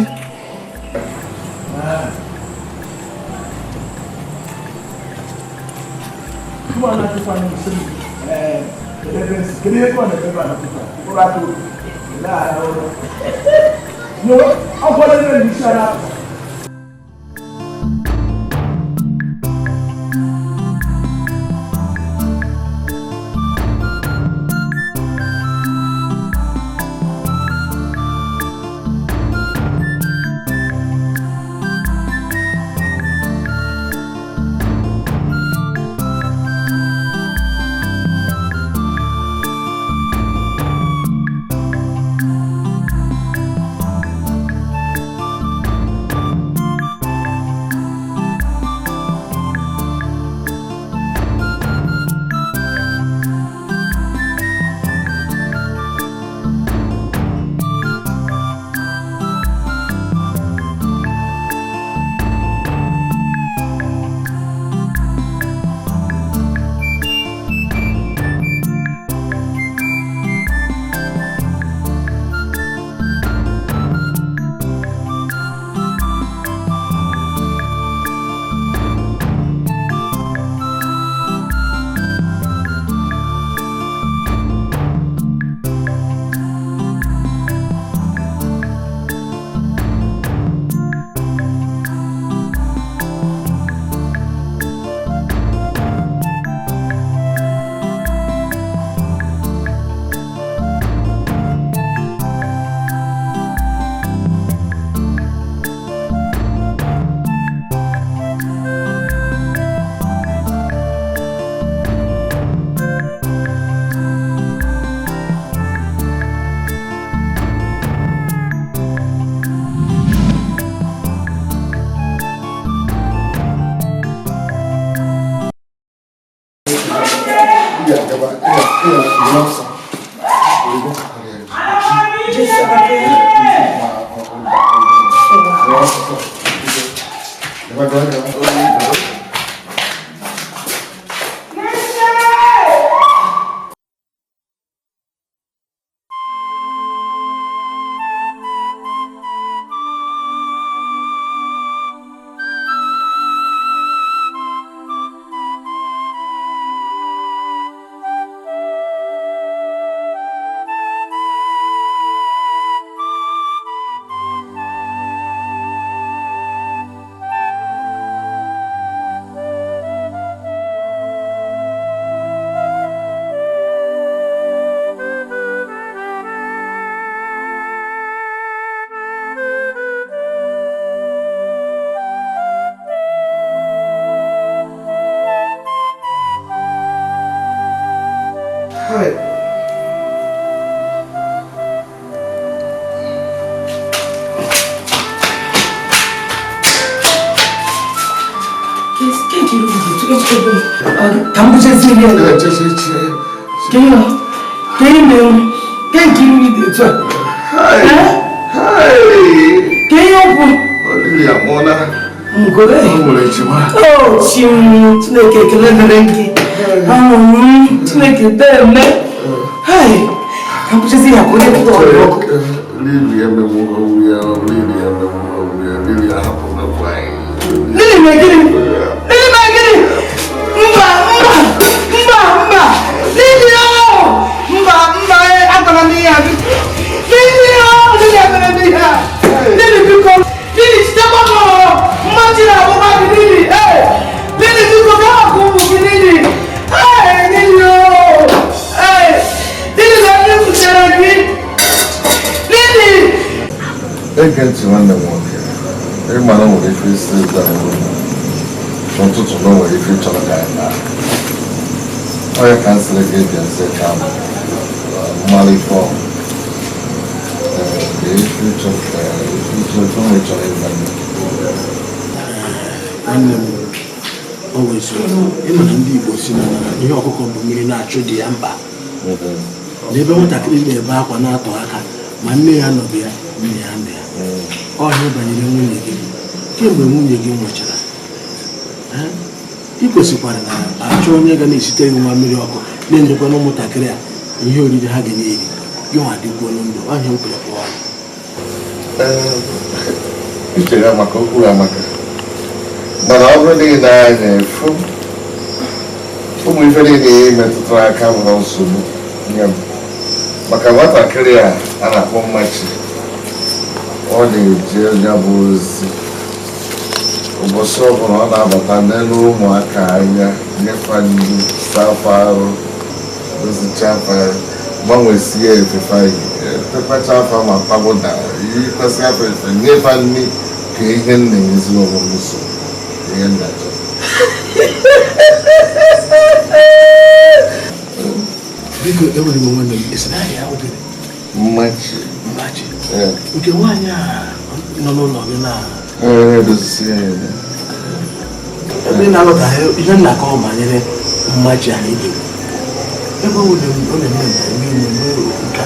Ka m buchezie ya. Ka ihe ka ihe mere ka nke iru gị dị etu a. Ka ihe okwu. Lili anwụọla. Ngore. O nwere ejima. O chi m, Chineke ekele dịrị gị. Ahụrụ m Chineke deme. Ka m buchezie ya ka onye pụta ọrụ ọkụ. Lili emewo onwe ya, Lili emewo onwe ya, Lili ahapụla anyị. Lili mee gịnị? Lili mee gịnị? Mba, mba, mba, mba. Lili o! Mba, mba, agwala m ihe a biko. Lili o! Lili emere m ihe a. Lili biko. Lili chitekwa m o! Mmachi na-abụba gị Lili. Ee! Lili biko gaa maka ụmụ gị Lili. Ee, Lili o! Ee! Lili na ndị butere gị. Lili! Ege ntị nwanne m nwoke, ịma na o nwere ife isi ịza n'ụtụtụ na o nwere ife ị chọrọ ka anyị naa. Onye ka m sịrị gị bịazie ka m mara ife ọ ka ife ị chọrọ ka ife ị chọrọ ife onwe chọrọ ịgwa m. Nwanne m, ọ bụ eziokwu. Ịma na ndị Igbo si na ihe ọkụkọ bụ mmiri na-achụ dị ya mkpa. N'ebe nwatakịrị na-ebe akwa na-atọ aka ma nne ya nọbụ ya, nne ya nọ ya. Ọhịa banyere nwunye gị. Kemgbe nwunye gị nwụchara, ị kwesịkwara na achọ onye ga na-esite gị nwa mmiri ọkụ na-enyekwana ụmụntakịrị a ihe oriri ha ga na-eri gị nwa dịkwuo ndụ. Ọhịa m kwere kpọọ. Uche ya maka okwu ya maka mana ọ bụrụ na ị na-anya efu ụmụ ife niile metụtara aka nwere nsogbu nye m maka nwatakịrị a a na-akpọ Mmachi, ọ na-eje ya bụ ozi ụbọchị ọbụla ọ na-abata n'elu ụmụaka anya nyefe nri safa arụ dozicha afa gbanwesie efefa tekwacha afa ma pabụda yikwasị afa efe nyefe nri ka ihe m na-enyezi onwe m nsogbu ihe m na-achọ. Biko enwere m nwanne m esi n'ahịa ogene. Mmachi. Mmachi. Nke nwaanyị a nọ n'ụlọ gị na ebe ị na-alọtaghị ihe m na-akọ banyere Mmachi ahụ ibe ebe ọ na-eme eme eme nka.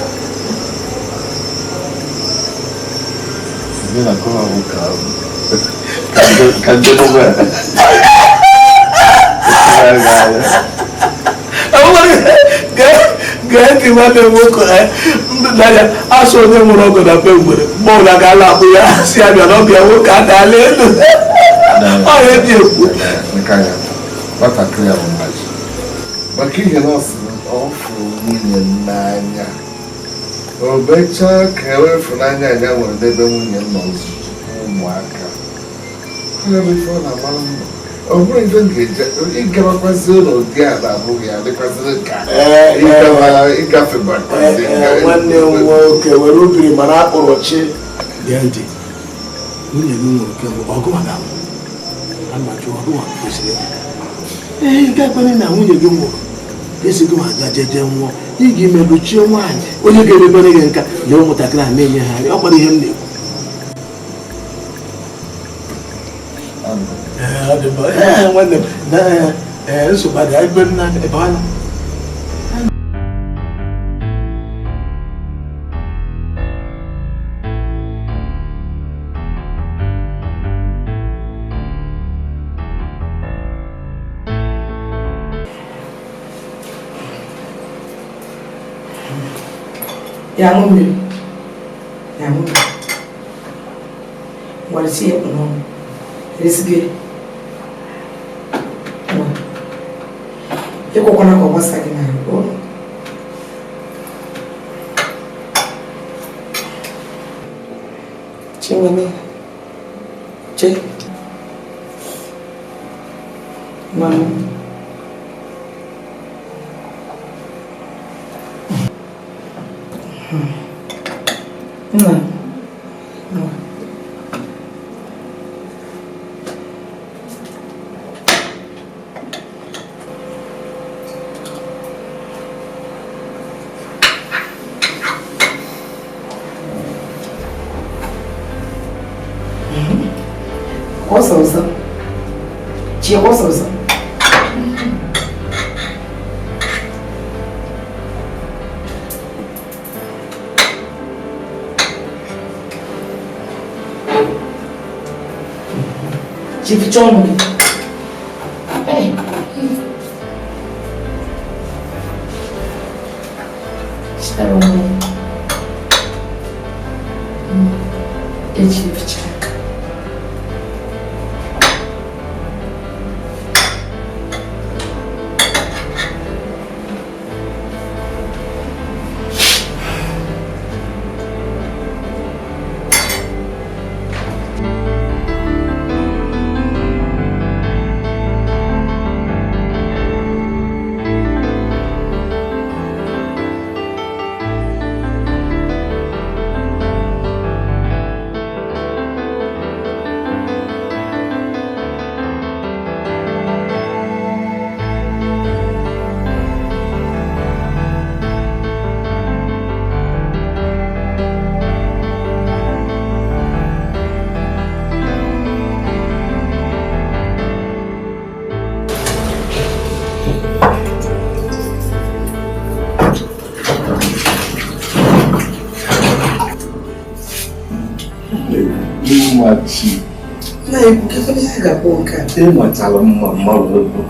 Gee ntị nwanne m nwoke, n'anya asụ onye nwụrụ ọgụ na be ngwere mgbe ọbụla ga-ala akpụ ya si ya bịa n'ọbịa nwoke adaala elu. Ọ ya dị ekwu. Nwatakịrị a bụ Mmachi maka ihe na ọ sị ọ fụrụ nwunye m n'anya o bechaa ka ewefunanya ya nwere n'ebe nwunye m nọ nzukọ ụmụaka. Onye bụ ife ọ na-amara mma ọ bụrụ ife m ga-eje ịgabakwazi ụlọ dị a na-abụghị ya dịkwazịrị ka ịgafe gbakwazi. Nwanne m nwoke were ubiri mara akpụrụ chi. Gee ntị, nwunye gị nwụrụ kemgbe ọgụwa ga-anwụ. Amachi ọgụwa kwesịrị ịbụ. Ee, nke ekpere na nwunye gị nwụrụ esi gị aga jeje nwụọ ị ga-emedochie nwaanyị onye ga-emebere gị nka lee ụmụntakịrị a na-enye ha nri. Ọ kwara ihe m na-ekwu. Nwanne m, nsogbu adịghị ebe nna ebe anya. Ya ṅụ mmiri. Ya ṅụ mmiri. Ngwara sie ya n'ọnụ. Esi gị. Ịkwụkwana ka ọ gbasa gị n'ahụ. Chinwene. Che. Mmanụ. Nna. Ọsọ ọsọ. Chi ọsọ ọsọ. Fichaa ọnụ gị. Chitara onwe eji eficha aka. Ịnwetara mma mmadụ ego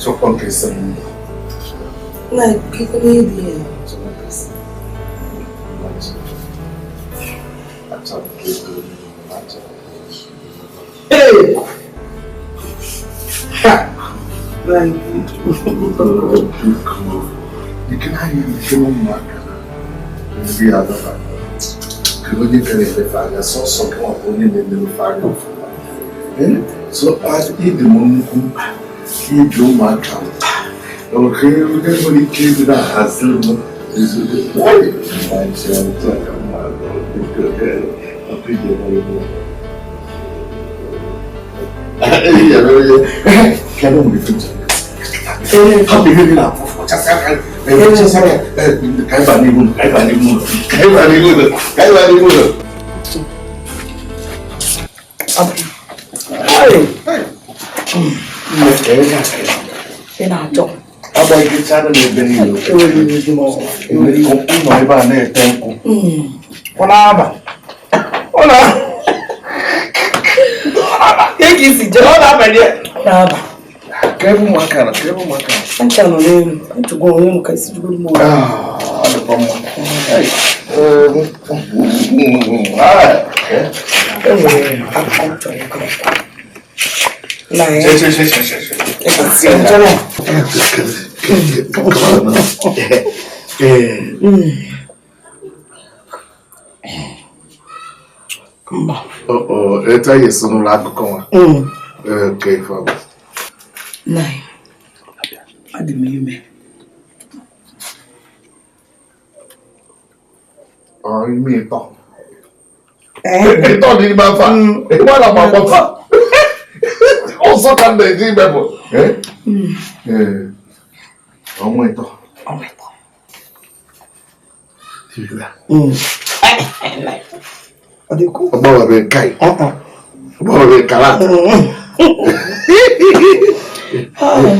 chọkwa nke isi m onye kere elefe anya sọsọ gị ọ bụ onye na-elefe anya ọfụma. So ịdị m nnukwu mkpa ịdị ụmụaka mkpa oke onye nwere ike ịdị na-ahazi m Adị m ime. Ime ịtọ. Ịtọ dị n'ime afọ a. Ịgbara m akpọta. Ọzọ ka m na-eji ime bụ. Ọnwa ịtọ. Ọnwa ịtọ. Ọgbanwere nkai. Ọgbanwere karata.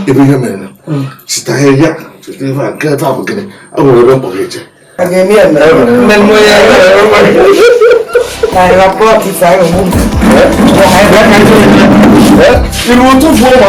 Ebe ihe mere na site ahịhịa site ebe a nke ebe a bụ gịnị ọ nwere ebe mkpọrọ eche. Iru tụfuo ma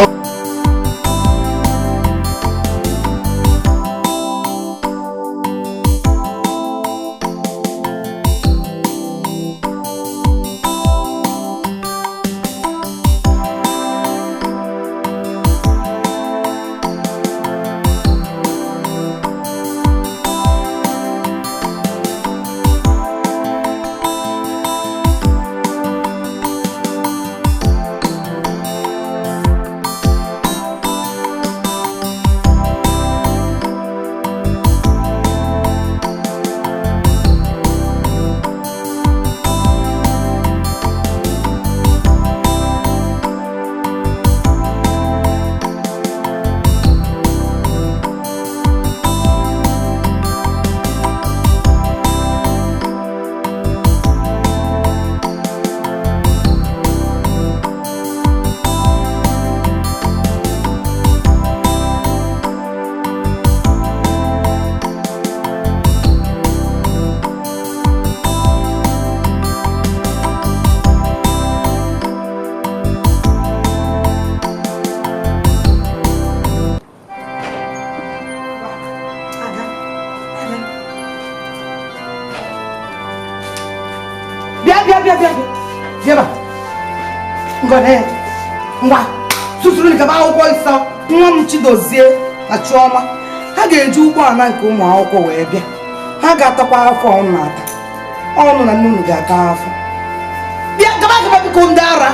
Ngọdị ngwa tụtụrụ gaba akwụkwọ nsọ nwa m Chidozie na Chioma ha ga-eji ụgbọala nke ụmụ akwụkwọ wee bịa ha ga-atakwa afọ ọnụ na-ata ọnụ na nne unu ga-ata afọ bịa gaba gaba biko ndị ara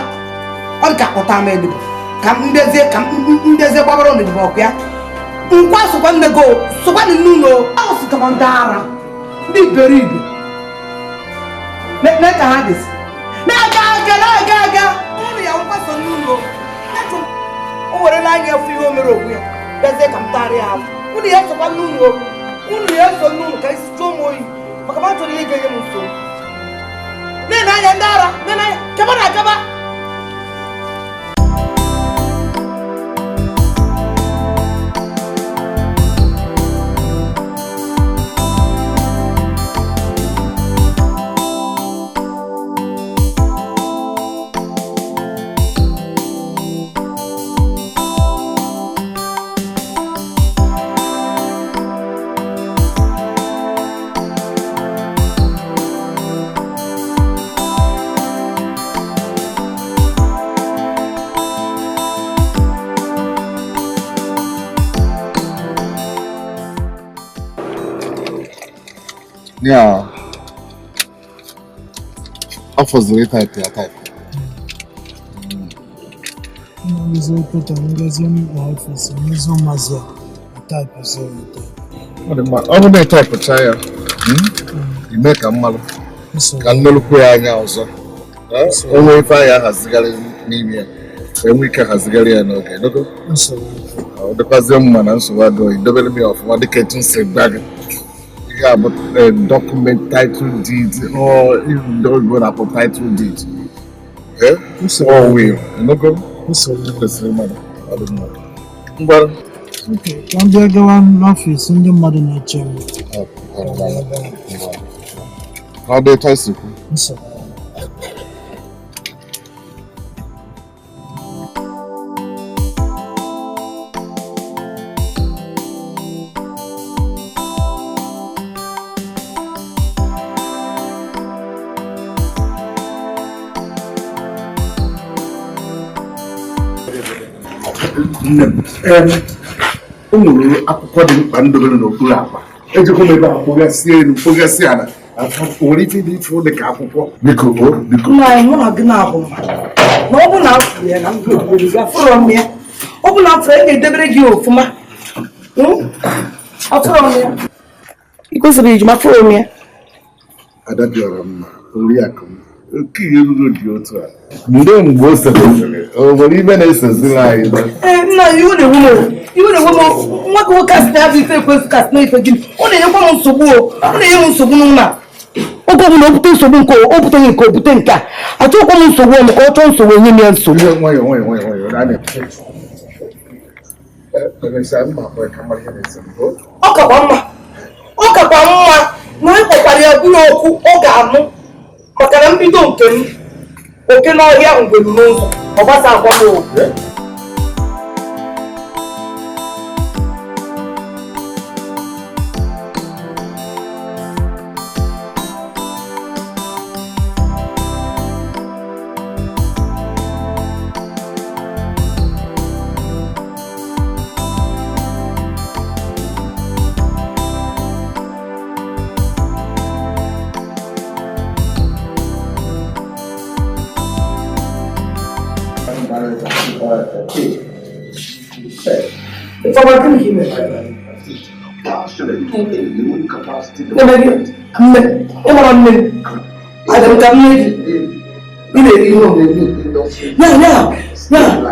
ọ dị ka akpọta m edibo ka m ndezie gbabara unu edibo ọkụ ya nkwa sokwa nne go sokwa nne unu ahụ sokwa ndị ara ndị iberibe mee ka ha dịzi na-aga aga na-aga aga ụnụ ya nkwa so nne unu o were n'anya efu ihe o mere onwe ya bịazie ka m tarịa afọ unu ya esokwa nne unu unu ya eso nne unu ka isi jụọ m oyi maka m achọrọ ihe ga-enye m nsogbu nne anya ndị ara nne anya kaba na akaba. Yeah. Ọ fọziri type ya type. Ọ bụ na type ya. Ime ka mmalụ. Ka nnelukwu ya anya ọzọ. O nwee ife anyị ahazigharị n'ime ya. Enwe ike hazigharị ya n'oge. Ọ dịkwazie mma na nsogbu adịghị. Dobere m ya ọfụma dịka etu m si gwa gị. A document title deed or even though you want to title deed. Eh? Or will. You know go? Okay. One day go on office in the modern gym. How they try to? O nwere akwụkwọ dị mkpa ndobere n'okpuru akpa ejikwa m ebe a kpụgasị elu kpụgasị ala nwere ife dị ife dị ka akwụkwọ biko biko nna anyị mụ na gị na-abụ na ọ bụ na afọ ya na m ga-edobere gị afụrọ m ya ọ bụ na afọ ya ga-edebere gị ofụma afụrọ m ya ị kwesịrị iji ma afụrọ m ya. Ada dịọrọ mma oriakụ m oke ihe ruru dị otu a ndị mgbe o seziri o nwere ibe na-eseziri anyị. Ee nna iwu na-ewu m nwa gị nwoke asị na-abụ ife ekwesị kasị na ife gịnị ọ na-enyekwa m nsogbu o ọ na-enye m nsogbu n'ụlọ a oge ọbụla o bute nsogbu nke o buteghị nke o bute nke a achọghịkwa m nsogbu ọ maka ọ chọọ nsogbu enye m ya nsogbu. Ọ kakwa mma na ị kpọkwara ya bụrụ okwu ọ ga-anụ maka na mbido nke m oke n'ọhịa ngwere n'ụzọ ọ gbasa akwa m okwu.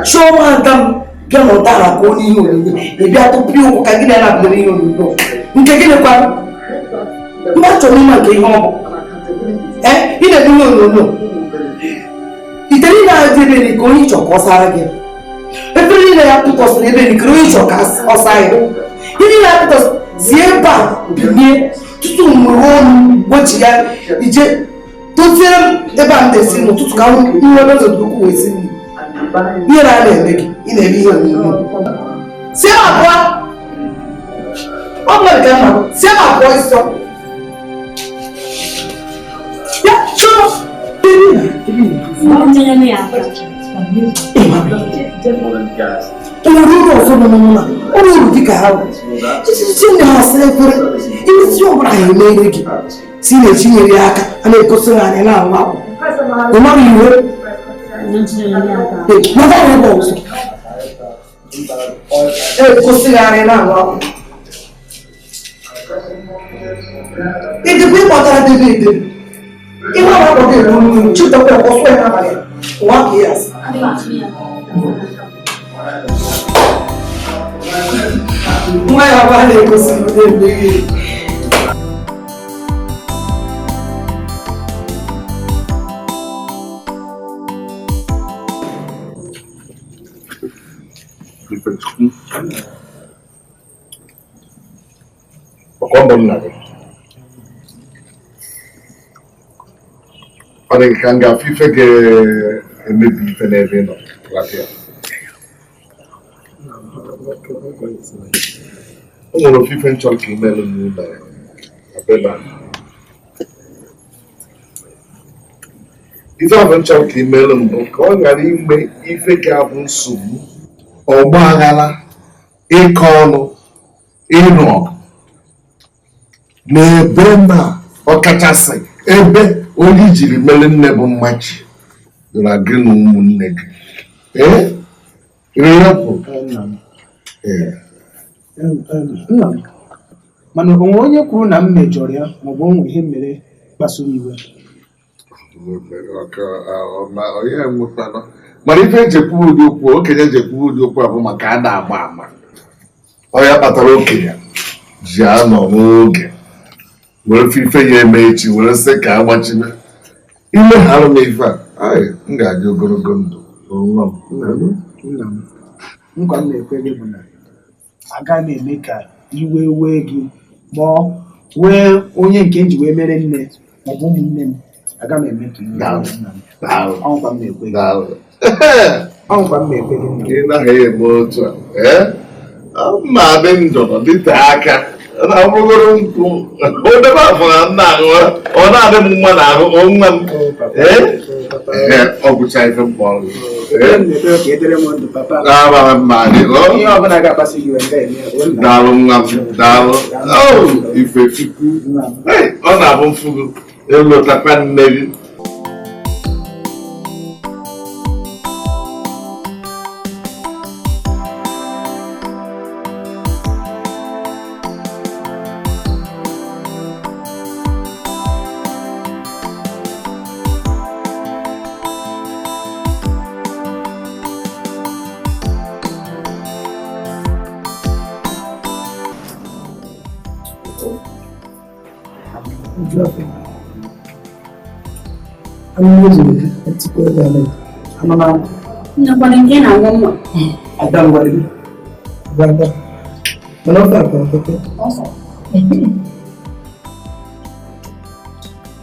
Chioma ada m bịa n'ụtara ka onye ihe onyonyo ị bịa tụpụ ụkwụ ka gị na ya na-abịa ihe onyonyo nke gịnị kwa mgbe a chọrọ ịma nke ihe ọ bụ ị na-eme ihe onyonyo itere ị na-adị ebe ka onye ịchọ ka ọ sara gị efere niile ya tụtọsịrị ebe nikere onye ịchọ ka ọ saa ya ihe niile ya tụtọsịrị si ebe a bilie tutu m nwere ọnụ gbochi ya ije doziere m ebe a m na-esi n'ụtụtụ ka m nwere ụzọ dị ukwuu wee si nri ihe na a na-eme gị ị na-eme ihe onyonyo si ebe abụọ ọ bụla nke mma si ebe abụọ ịsọ ya chọrọ Uru ọzọ nọ n'ụlọ uru dị ka ha chi na ha sịrị ekwere isi ọ bụla ha emere gị si na-echinyere ya aka a na-egosi ha anyị na-anwụ akwụ ị mara iwe mata ya ebe ọzọ egosi ha anyị na-anwụ akwụ ịdịkwa ịkpọtara debe edebe ihe ọ na-akpọ gị elu chịtakwa ọsọ ya n'abalị ụwa ka ya asị. Nwa ya ọba na-egosi ndị mmeri. Ọkwa mbọ nna gị ọ dị ka m ga-afụ ife ga-emebi ife n'ebe ị nọ ya. O nwere ofufe nchọrọ ka imelụ n'ụlọ ya ebe a. Ife ahụ nchọrọ ka imelụ mbụ ka ọ ghara ime ife ga-abụ nsogbu ọgba aghara ịkọ ọnụ ịnụ ọgụ n'ebe na ọkachasị ebe onye jiri mere nne bụ mmachi na gị na ụmụnne gị. Ee, ya kwuru. Nna m, mana o nwere onye kwuru na m mejọrọ ya maọbụ o nwere ihe mere kpasuru iwe? Mana ife ejekwuwe ụdị okwu okenye ejekwuwe ụdị okwu abụ maka a na-agba ama ọ ya kpatara okenye ji anọ n'oge were ife ya eme echi were sị ka agbachibe ime harụ m ife a m ga-adị ogologo ndụ nwa m. Nna m, nkwa m na-ekwe gị bụ na agaghị m eme ka iwe wee gị ma ọ wee onye nke m ji wee mere nne maọbụ ụmụnne m. Agaghị m eme ka iwe wee nna m. Ọnkwa m na-ekwe gị. Ọnkwa m na-ekwe gị nna m. Ị naghị eme otu a mma dị ndụ dịte aka na ọbụgoro nkwụ odebe afọ na nna ahụ ọ na-adị m mma n'ahụ nwa m. Ọ gwụcha ife mkpọrọ daalụ nwa m, daalụ Ifechukwu. Ọ na-abụ mfụgo elotakwa nne gị.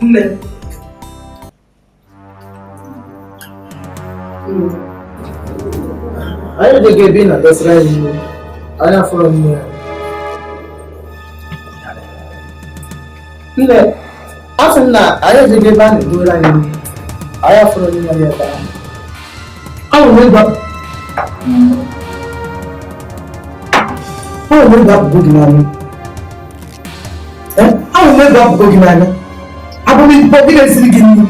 Nne. Anyị dị ga-ebi na dọsara anyị nne. Anyị afọrọ nne ya. Nne, asị m na anyị ejeghị ebe a na-edowere anyị nne. Anyị afọrọ nne ya ebe ahụ. Ahụrụ m ego apụgo gị n'anya. Ahụrụ m ego apụgo gị n'anya. Abụ m idibo gị na-esiri gị nri.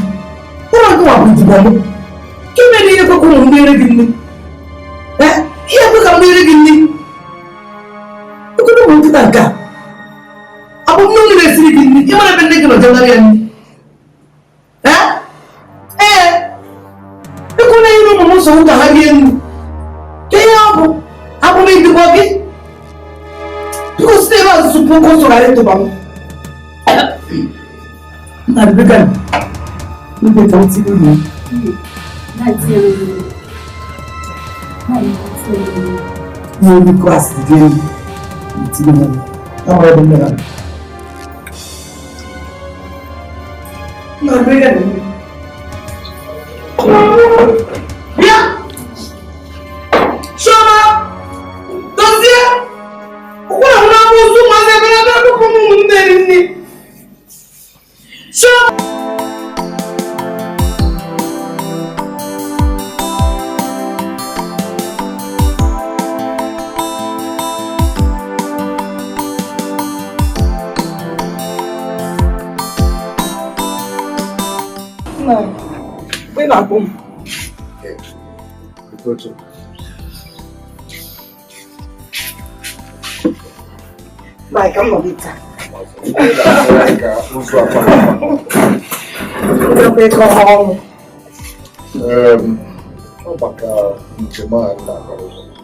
Ụlọ gị nwa bụ idibo m. Ka i mere ihe kwekwa ụmụ mmiri gị nri. Ihe ekwe ka mmiri gị nri. Ekwere ụmụ nkịta nke a. Abụ m nne na-esiri gị nri. Ị mara ebe nne gị nọ jenara ya nri. Ee, ekwe na ihe ụmụ m nsogbu ka ha rie nri. Ka ihe ọ bụ abụ m idibo gị. Biko site ebe a zụpụ ụkwụ ụzọ ghara ịtụba m. Nna bika ndị ka m tinye uru. Ihe ndị klaasị dị elu tinye m. Amara ebe nne ha. Nna bika bịa! Chioma! Dozie! Ụkwara m na-amụ ụzụ maazị ebe na-abịa akụkụ ụmụ m na-eri nri. Chioma! na-akpọ m. Mike, I'm not taa.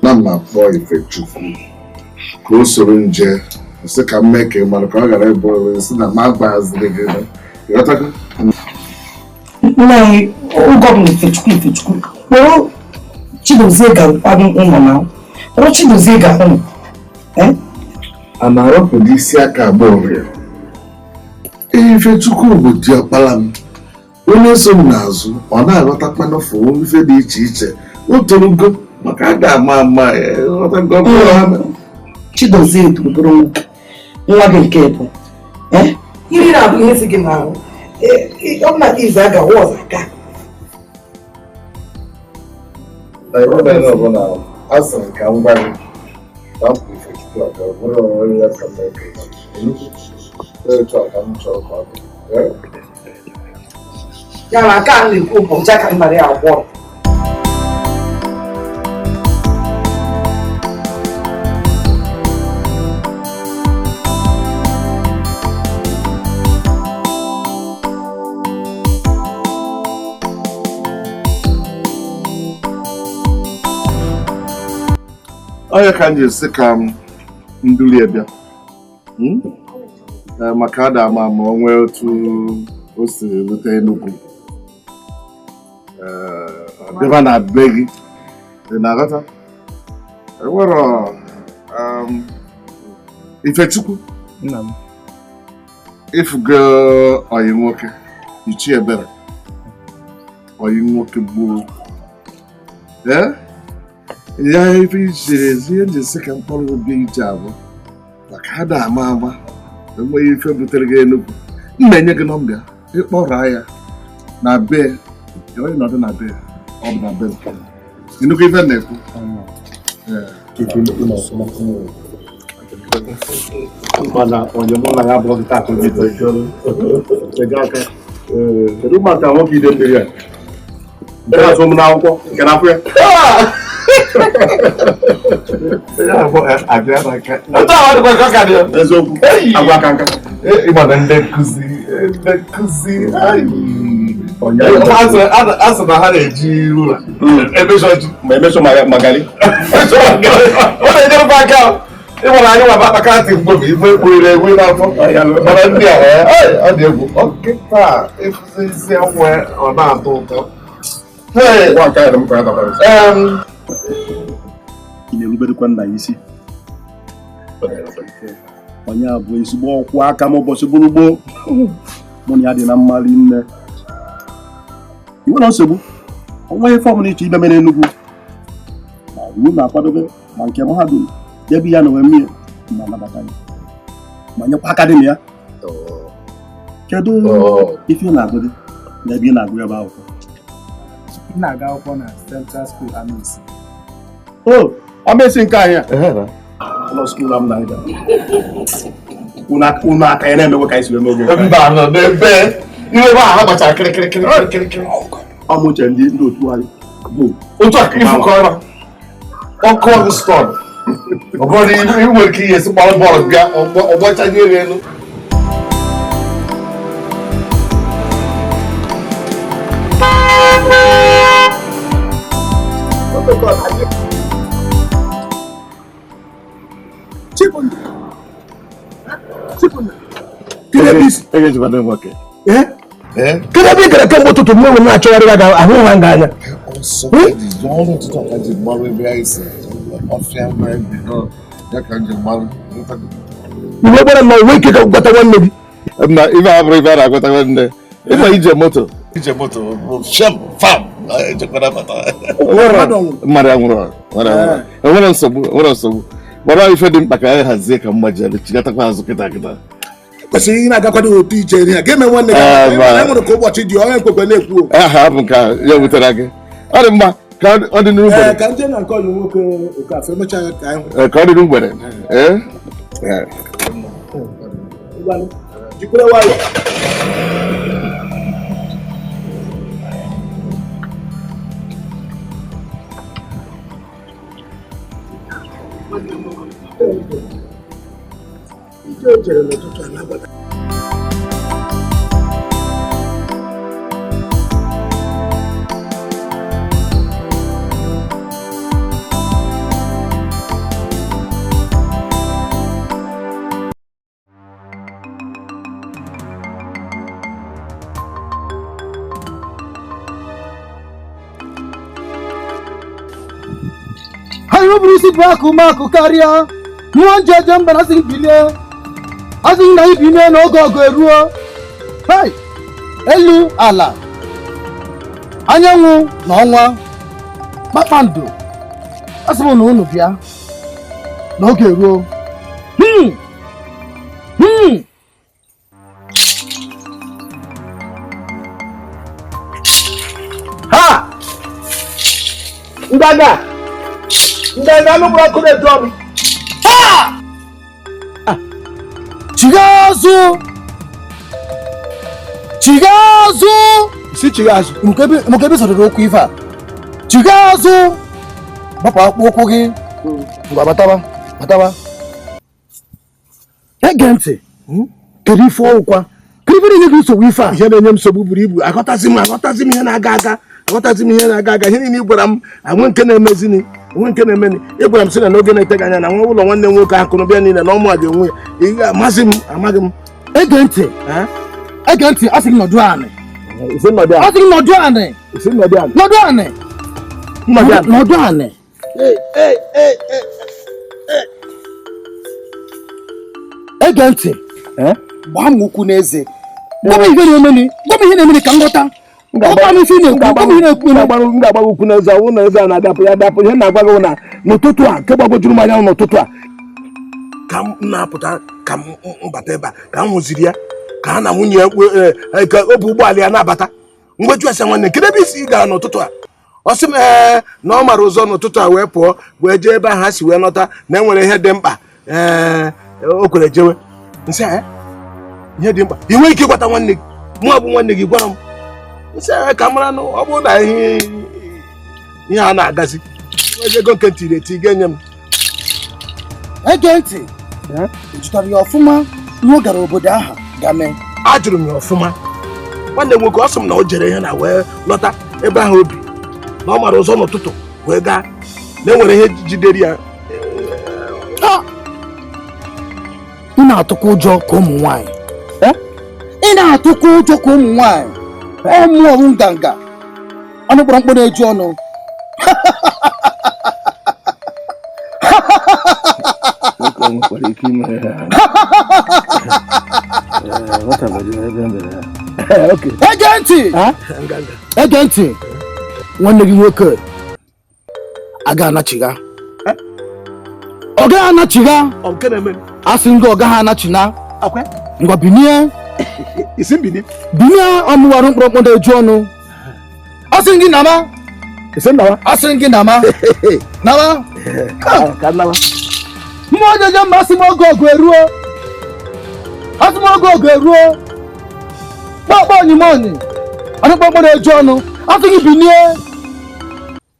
Na m akpọ Ifechukwu ka o soro nje sị ka m mee ka ị mara ka ọ ghara ịbụ sị na m agbaziri gị. Nna anyị oge ọbụla Ifechukwu kpọrọ Chidozie ga-akwado ụlọ na kpọrọ Chidozie ga ụlọ. A na-arọpụta isi aka abụọ rịa. Ifechukwu bụ diọkpara m, onye so m n'azụ ọ na-aghọtakwanụfụ ife dị iche iche o torugo maka a ga-ama ama. Chidozie torobere nwoke nwa gị nke bụ iri na-abụ ihe si gị n'ahụ ọ bụ na izu a ga-awụ ọzọ aka. A sị m ka m gwa gị ka m kwụ Ifechukwu a ka ọ bụrụ onye ya ka m mee etu a ka m chọrọ ka ọ dị. Ya na aka a na-ekwu bụ ncha ka m nara ya agwọ. Onye ka m ji sị ka m ndulie bịa maka ada ama ma o nwee otu o si rute Enugu bịaba na be gị ị na-aghọta enwere Ifechukwu nna m ifugo ọyị nwoke Ichie Ebere ọyị nwoke gboo ya ife ijiri ezi ihe nji sị ka mkpọrọ obi ije abụ maka ha da ama ama enweghị ife butere gị Enugu m na-enye gị nọmba ịkpọrọ ya na be onye nọdụ na be ọ bụ na be Enugu ife na-ekwu. Mana onye mụ na ya bụ ọtụtụ akụ aka kedu maka nwoke ide mmiri a nke na-azụ m n'akwụkwọ nke na-akwụ ya eziokwu agwa aka nka ịgbada ndị nkụzi asị na ha na-eji rula ma emesọ magali ọ na-enyere aka ịgbara anyị nwa akpakatị mgbe ife kpụrụ ewu n'afọ mana ndị a ọ dị egwu ọkịta ịfụzi isi nwe ọ na-atọ ụtọ. Ị na-eruberekwa nna ya isi onye a bụ ezigbo ọkwụ aka m ụbọchị bụrụ gboo mụ na ya dị na mmalị nne i nwere nsogbu onwe ife ọbụla ịchọ ibe mere Enugu ma iwu na-akwadobe ma nke mahadum debe ya na onwe mmiri ma nabata ya ma nyekwa aka dị na ya. Kedu ife ị na-agụ dị na ebe ị na-agụ ebe akwụkwọ? M na-aga akwụkwọ na Central School Amaesi. O Amaesi nke anyị a ụlọ skuul am na-aga unu aka ya na-emewe ka anyị si wee n'oge mba nọ n'ebe iwe ebe ahụ gbachara kịrịkịrịkịrịkịrị ọmụche ndị otu anyị bụ otu a ifukọrọ ọkụ ọgụ stọd ọ bụrụ na ị nwere ike ihe esi gbara bọọlụ bịa ọgbachanye elu. Kedu ebe ị gara kemgbe ụtụtụ mgbe m na-achọgharị gị ahụ ha nga anya? Iwe gbara ma nwee ike gwata nwanne gị. Na ife abụrụ ife a na-agwata nwanne ịma ije moto shem fam ejekwara bata mmadụ anwụrụ enwere nsogbu gbara ife dị mkpa ka anyị hazie ka mma ji chigatakwa azụ kịta kịta kwesịrị ị na-agakwado otu iche ya ga-eme nwanne gị enwere ka ụbọchị dị onye nkwekwe na-ekwu aha bụ nke ya wutere gị ọ dị mma ka ọ dị n'ugbere ka ndị na nke ọyị nwoke Okafọ emechaa ka anyị hụ ka ọ dị n'ugbere jikwere nwayọ. Ije o jere n'ụtụtụ a na-agbata. Anyị isi bụ akụ makụ karịa nwa njeje mba na asị bilie asị na ibilie n'oge ọgụ eruo. Hey! Elu ala, anyanwụ na ọnwa, kpakpando, asị m na unu bịa n'oge eruo. Ha! Ndada! Ndada ló ọkụ na-edu ọnụ. Chigha azụ! Chigha azụ! Si chigha azụ. Maka ebe sọdọrọ okwu ife a. Chigha azụ! Gbapụ akpụ ụkwụ gị. Ngwa bataba, bataba. Ege ntị. Kedu ife ọwụkwa? Kedu ife na-enye gị nsogbu ife a? Ihe na-enye m nsogbu buru ibu. Aghọtazi m ihe na-aga aga. Aghọtazi m ihe na-aga aga. Ihe niile ị gwara m, anwe nke na-emezini. Nwe nke na-emeni. Ị gwara m sị na n'oge na-eteghị anya na nwa ụlọ nwanne m nwoke akụnụbịa niile na ọmụ a ga-enwe ya. Amasị m, amaghị m. Ege ntị. Ege ntị, asị gị nọdụ anị. Asị gị nọdụ anị. Nọdụ anị. Nọdụ anị. Ege ntị. Gbaa m ụkwụ n'eze. Gwa m ihe na-emeni. Gwa m ihe na-emeni ka m ghọta. M ga-agba ụkwụ n'eze ọwụ na eze a na-adapụ ya adapụ. Ihe na-agwa gị na n'ụtụtụ a nke gbagwojuru m anya n'ụtụtụ a ka m na-apụta ka m bata ebe a ka m hụziri ya ka ha na nwunye ya ka o bu ụgbọala ya na-abata. Mgbe ese nwanne kedu ebe isi ị gara n'ụtụtụ a? Ọ sị m ee na ọ mara ụzọ n'ụtụtụ a wee pụọ wee jee ebe ahụ ha si wee nọta na enwere ihe dị mkpa ee o kwere jewe. Nsị ihe dị mkpa ị nwere ike ịgwata nwanne gị mụ bụ nwanne gị gwara m. Nsị ka mara nụ ọ bụrụ na ihe a na-agazi ego nke ntiri eti ga-enye m. Ege ntị. Ị jụtara ya ọfụma ihe ọ gara obodo ahụ ga mee? Ajụrụ m ya ọfụma. Nwanne m nwoke ọ sị m na o jere ihe na wee lọta ebe ahụ obi na ọ mara ụzọ n'ụtụtụ wee gaa na enwere ihe jidere ya. Ị na-atụkwa ụjọ ka ụmụ nwaanyị. Ị na-atụkwa ụjọ ka ụmụ nwaanyị. Ọ mụọ bụ nganga ọnụ kpọrọ mkpọ na-eju ọnụ. Ege ntị! Ege ntị! Nwanne gị nwoke aga anachigha. Ọ gaghị anachigha. Asị ngị ọ gaghị anachina. Ngwa binie. Binie ọmụwarụ mkpụrụ mkpọ na-eju ọnụ. Asị gị nama. Asị gị nama. Nama. Mmụọ jeje mma asị m oge ọgụ eruo. Asị m oge ọgụ eruo. Kpọkpọ onyimọnyị. Ọnụ mkpọmkpọ na-eju ọnụ. Asị gị binie.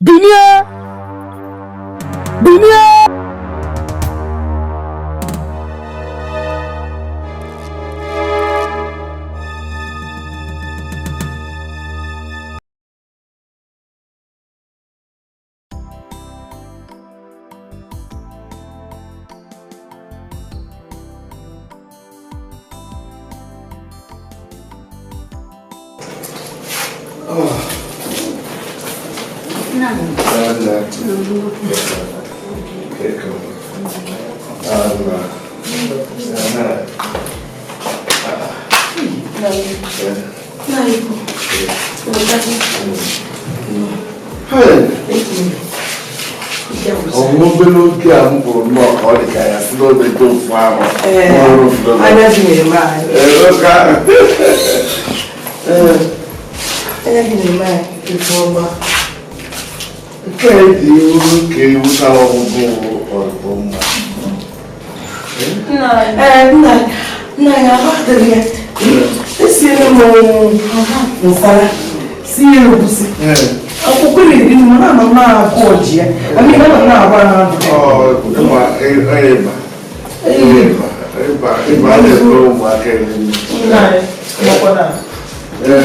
Binie. Binie. Nsala, sie egusi, Akwụkwọ na-eri m na anọ na-akụ ọjị ya. Anyị na anọ na-agba ha Ịba ịba ịba a na-ekwe ụmụaka eri. Nna anyị nọkwa na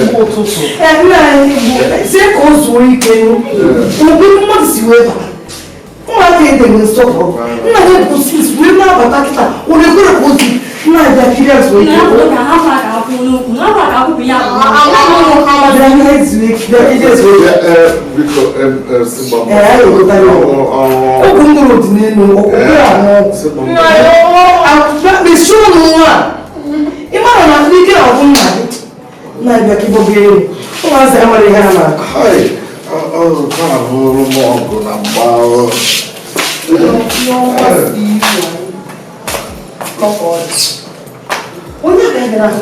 mgbe ụtụtụ. Ee, nna anyị bụ sie ka o zuo ike mgbe mmadụ si wee bata. Ụmụaka edeghị nsọpụrụ. Nna anyị bụ sis wee na-abata kịta ụlọ ekwere ka o zu nna anyị bịa kiri azụ ike. Biko, Ogwu mkpụrụ dị n'elu ọkpụkpụ ahụ. Mechie ọnụ nwa a. Ị mara na ike na-agwụ nna gị. Nna gị bịa ka ịbọgo elu. Ụmụazị amara ihe a na-akọ. Ọ na-abụrụ m ọgụ na mgba. Onye aka ya gara ahụ.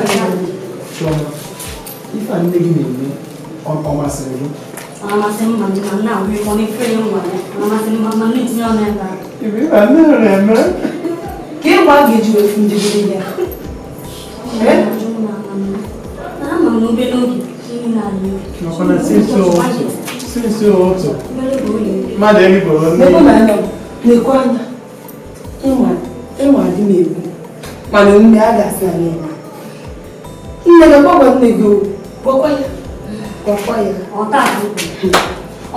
Chiọma, ife a nne gị na-eme ọ masịrị gị? Amasị mma m na na-ahụ ife ọ na-efere nwa ya. Amasị mma m na-etinye ọnụ ebe a. Ibe ife a nne na-eme. Ka ịgba a ga-eji wee fụ njedebe ya. Ama m n'obere oge nri na-alị. Nọkwa na sinsi ụtụtụ. Sinsi ụtụtụ. Mmadụ eriboro nne. N'ebe na nọ, na-ekwe anya. Ịnwa adị m egwu. Mana omume a ga-asị na n'ịma. Nne gị gwagwa nne gị o. Gwakwa ya. Gwakwa ya. Ọta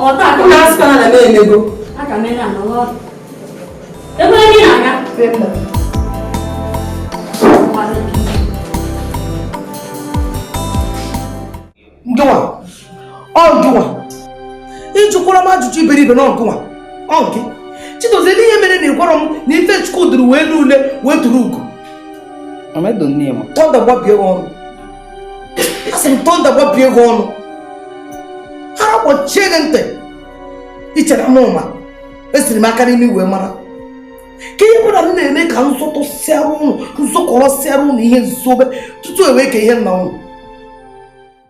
Ọta Ụlọ asịkwa na na m emego. Aka m na anọ ọrụ. Ebe ị na-aga? Ngịnwa, ọ ngịnwa, ịjụkwara m ajụjụ iberibe na ọgụnwa, ọ gị. Chidozie n'ihe mere na ịgwara m na ife Chukwu duru wee ule wee tụrụ ugo. Tọnda gbabie gị ọnụ. Asị m tọnda gbabie gị ọnụ. Ara kpọchie gị ntị. I chere m ụma. Esiri m aka n'imi wee mara. Ka ihe bụla m na-eme ka nzọtụsịara ụnụ, nzọkọrọsịara ụnụ ihe nzobe tutu e wee ka ihe nna ụnụ.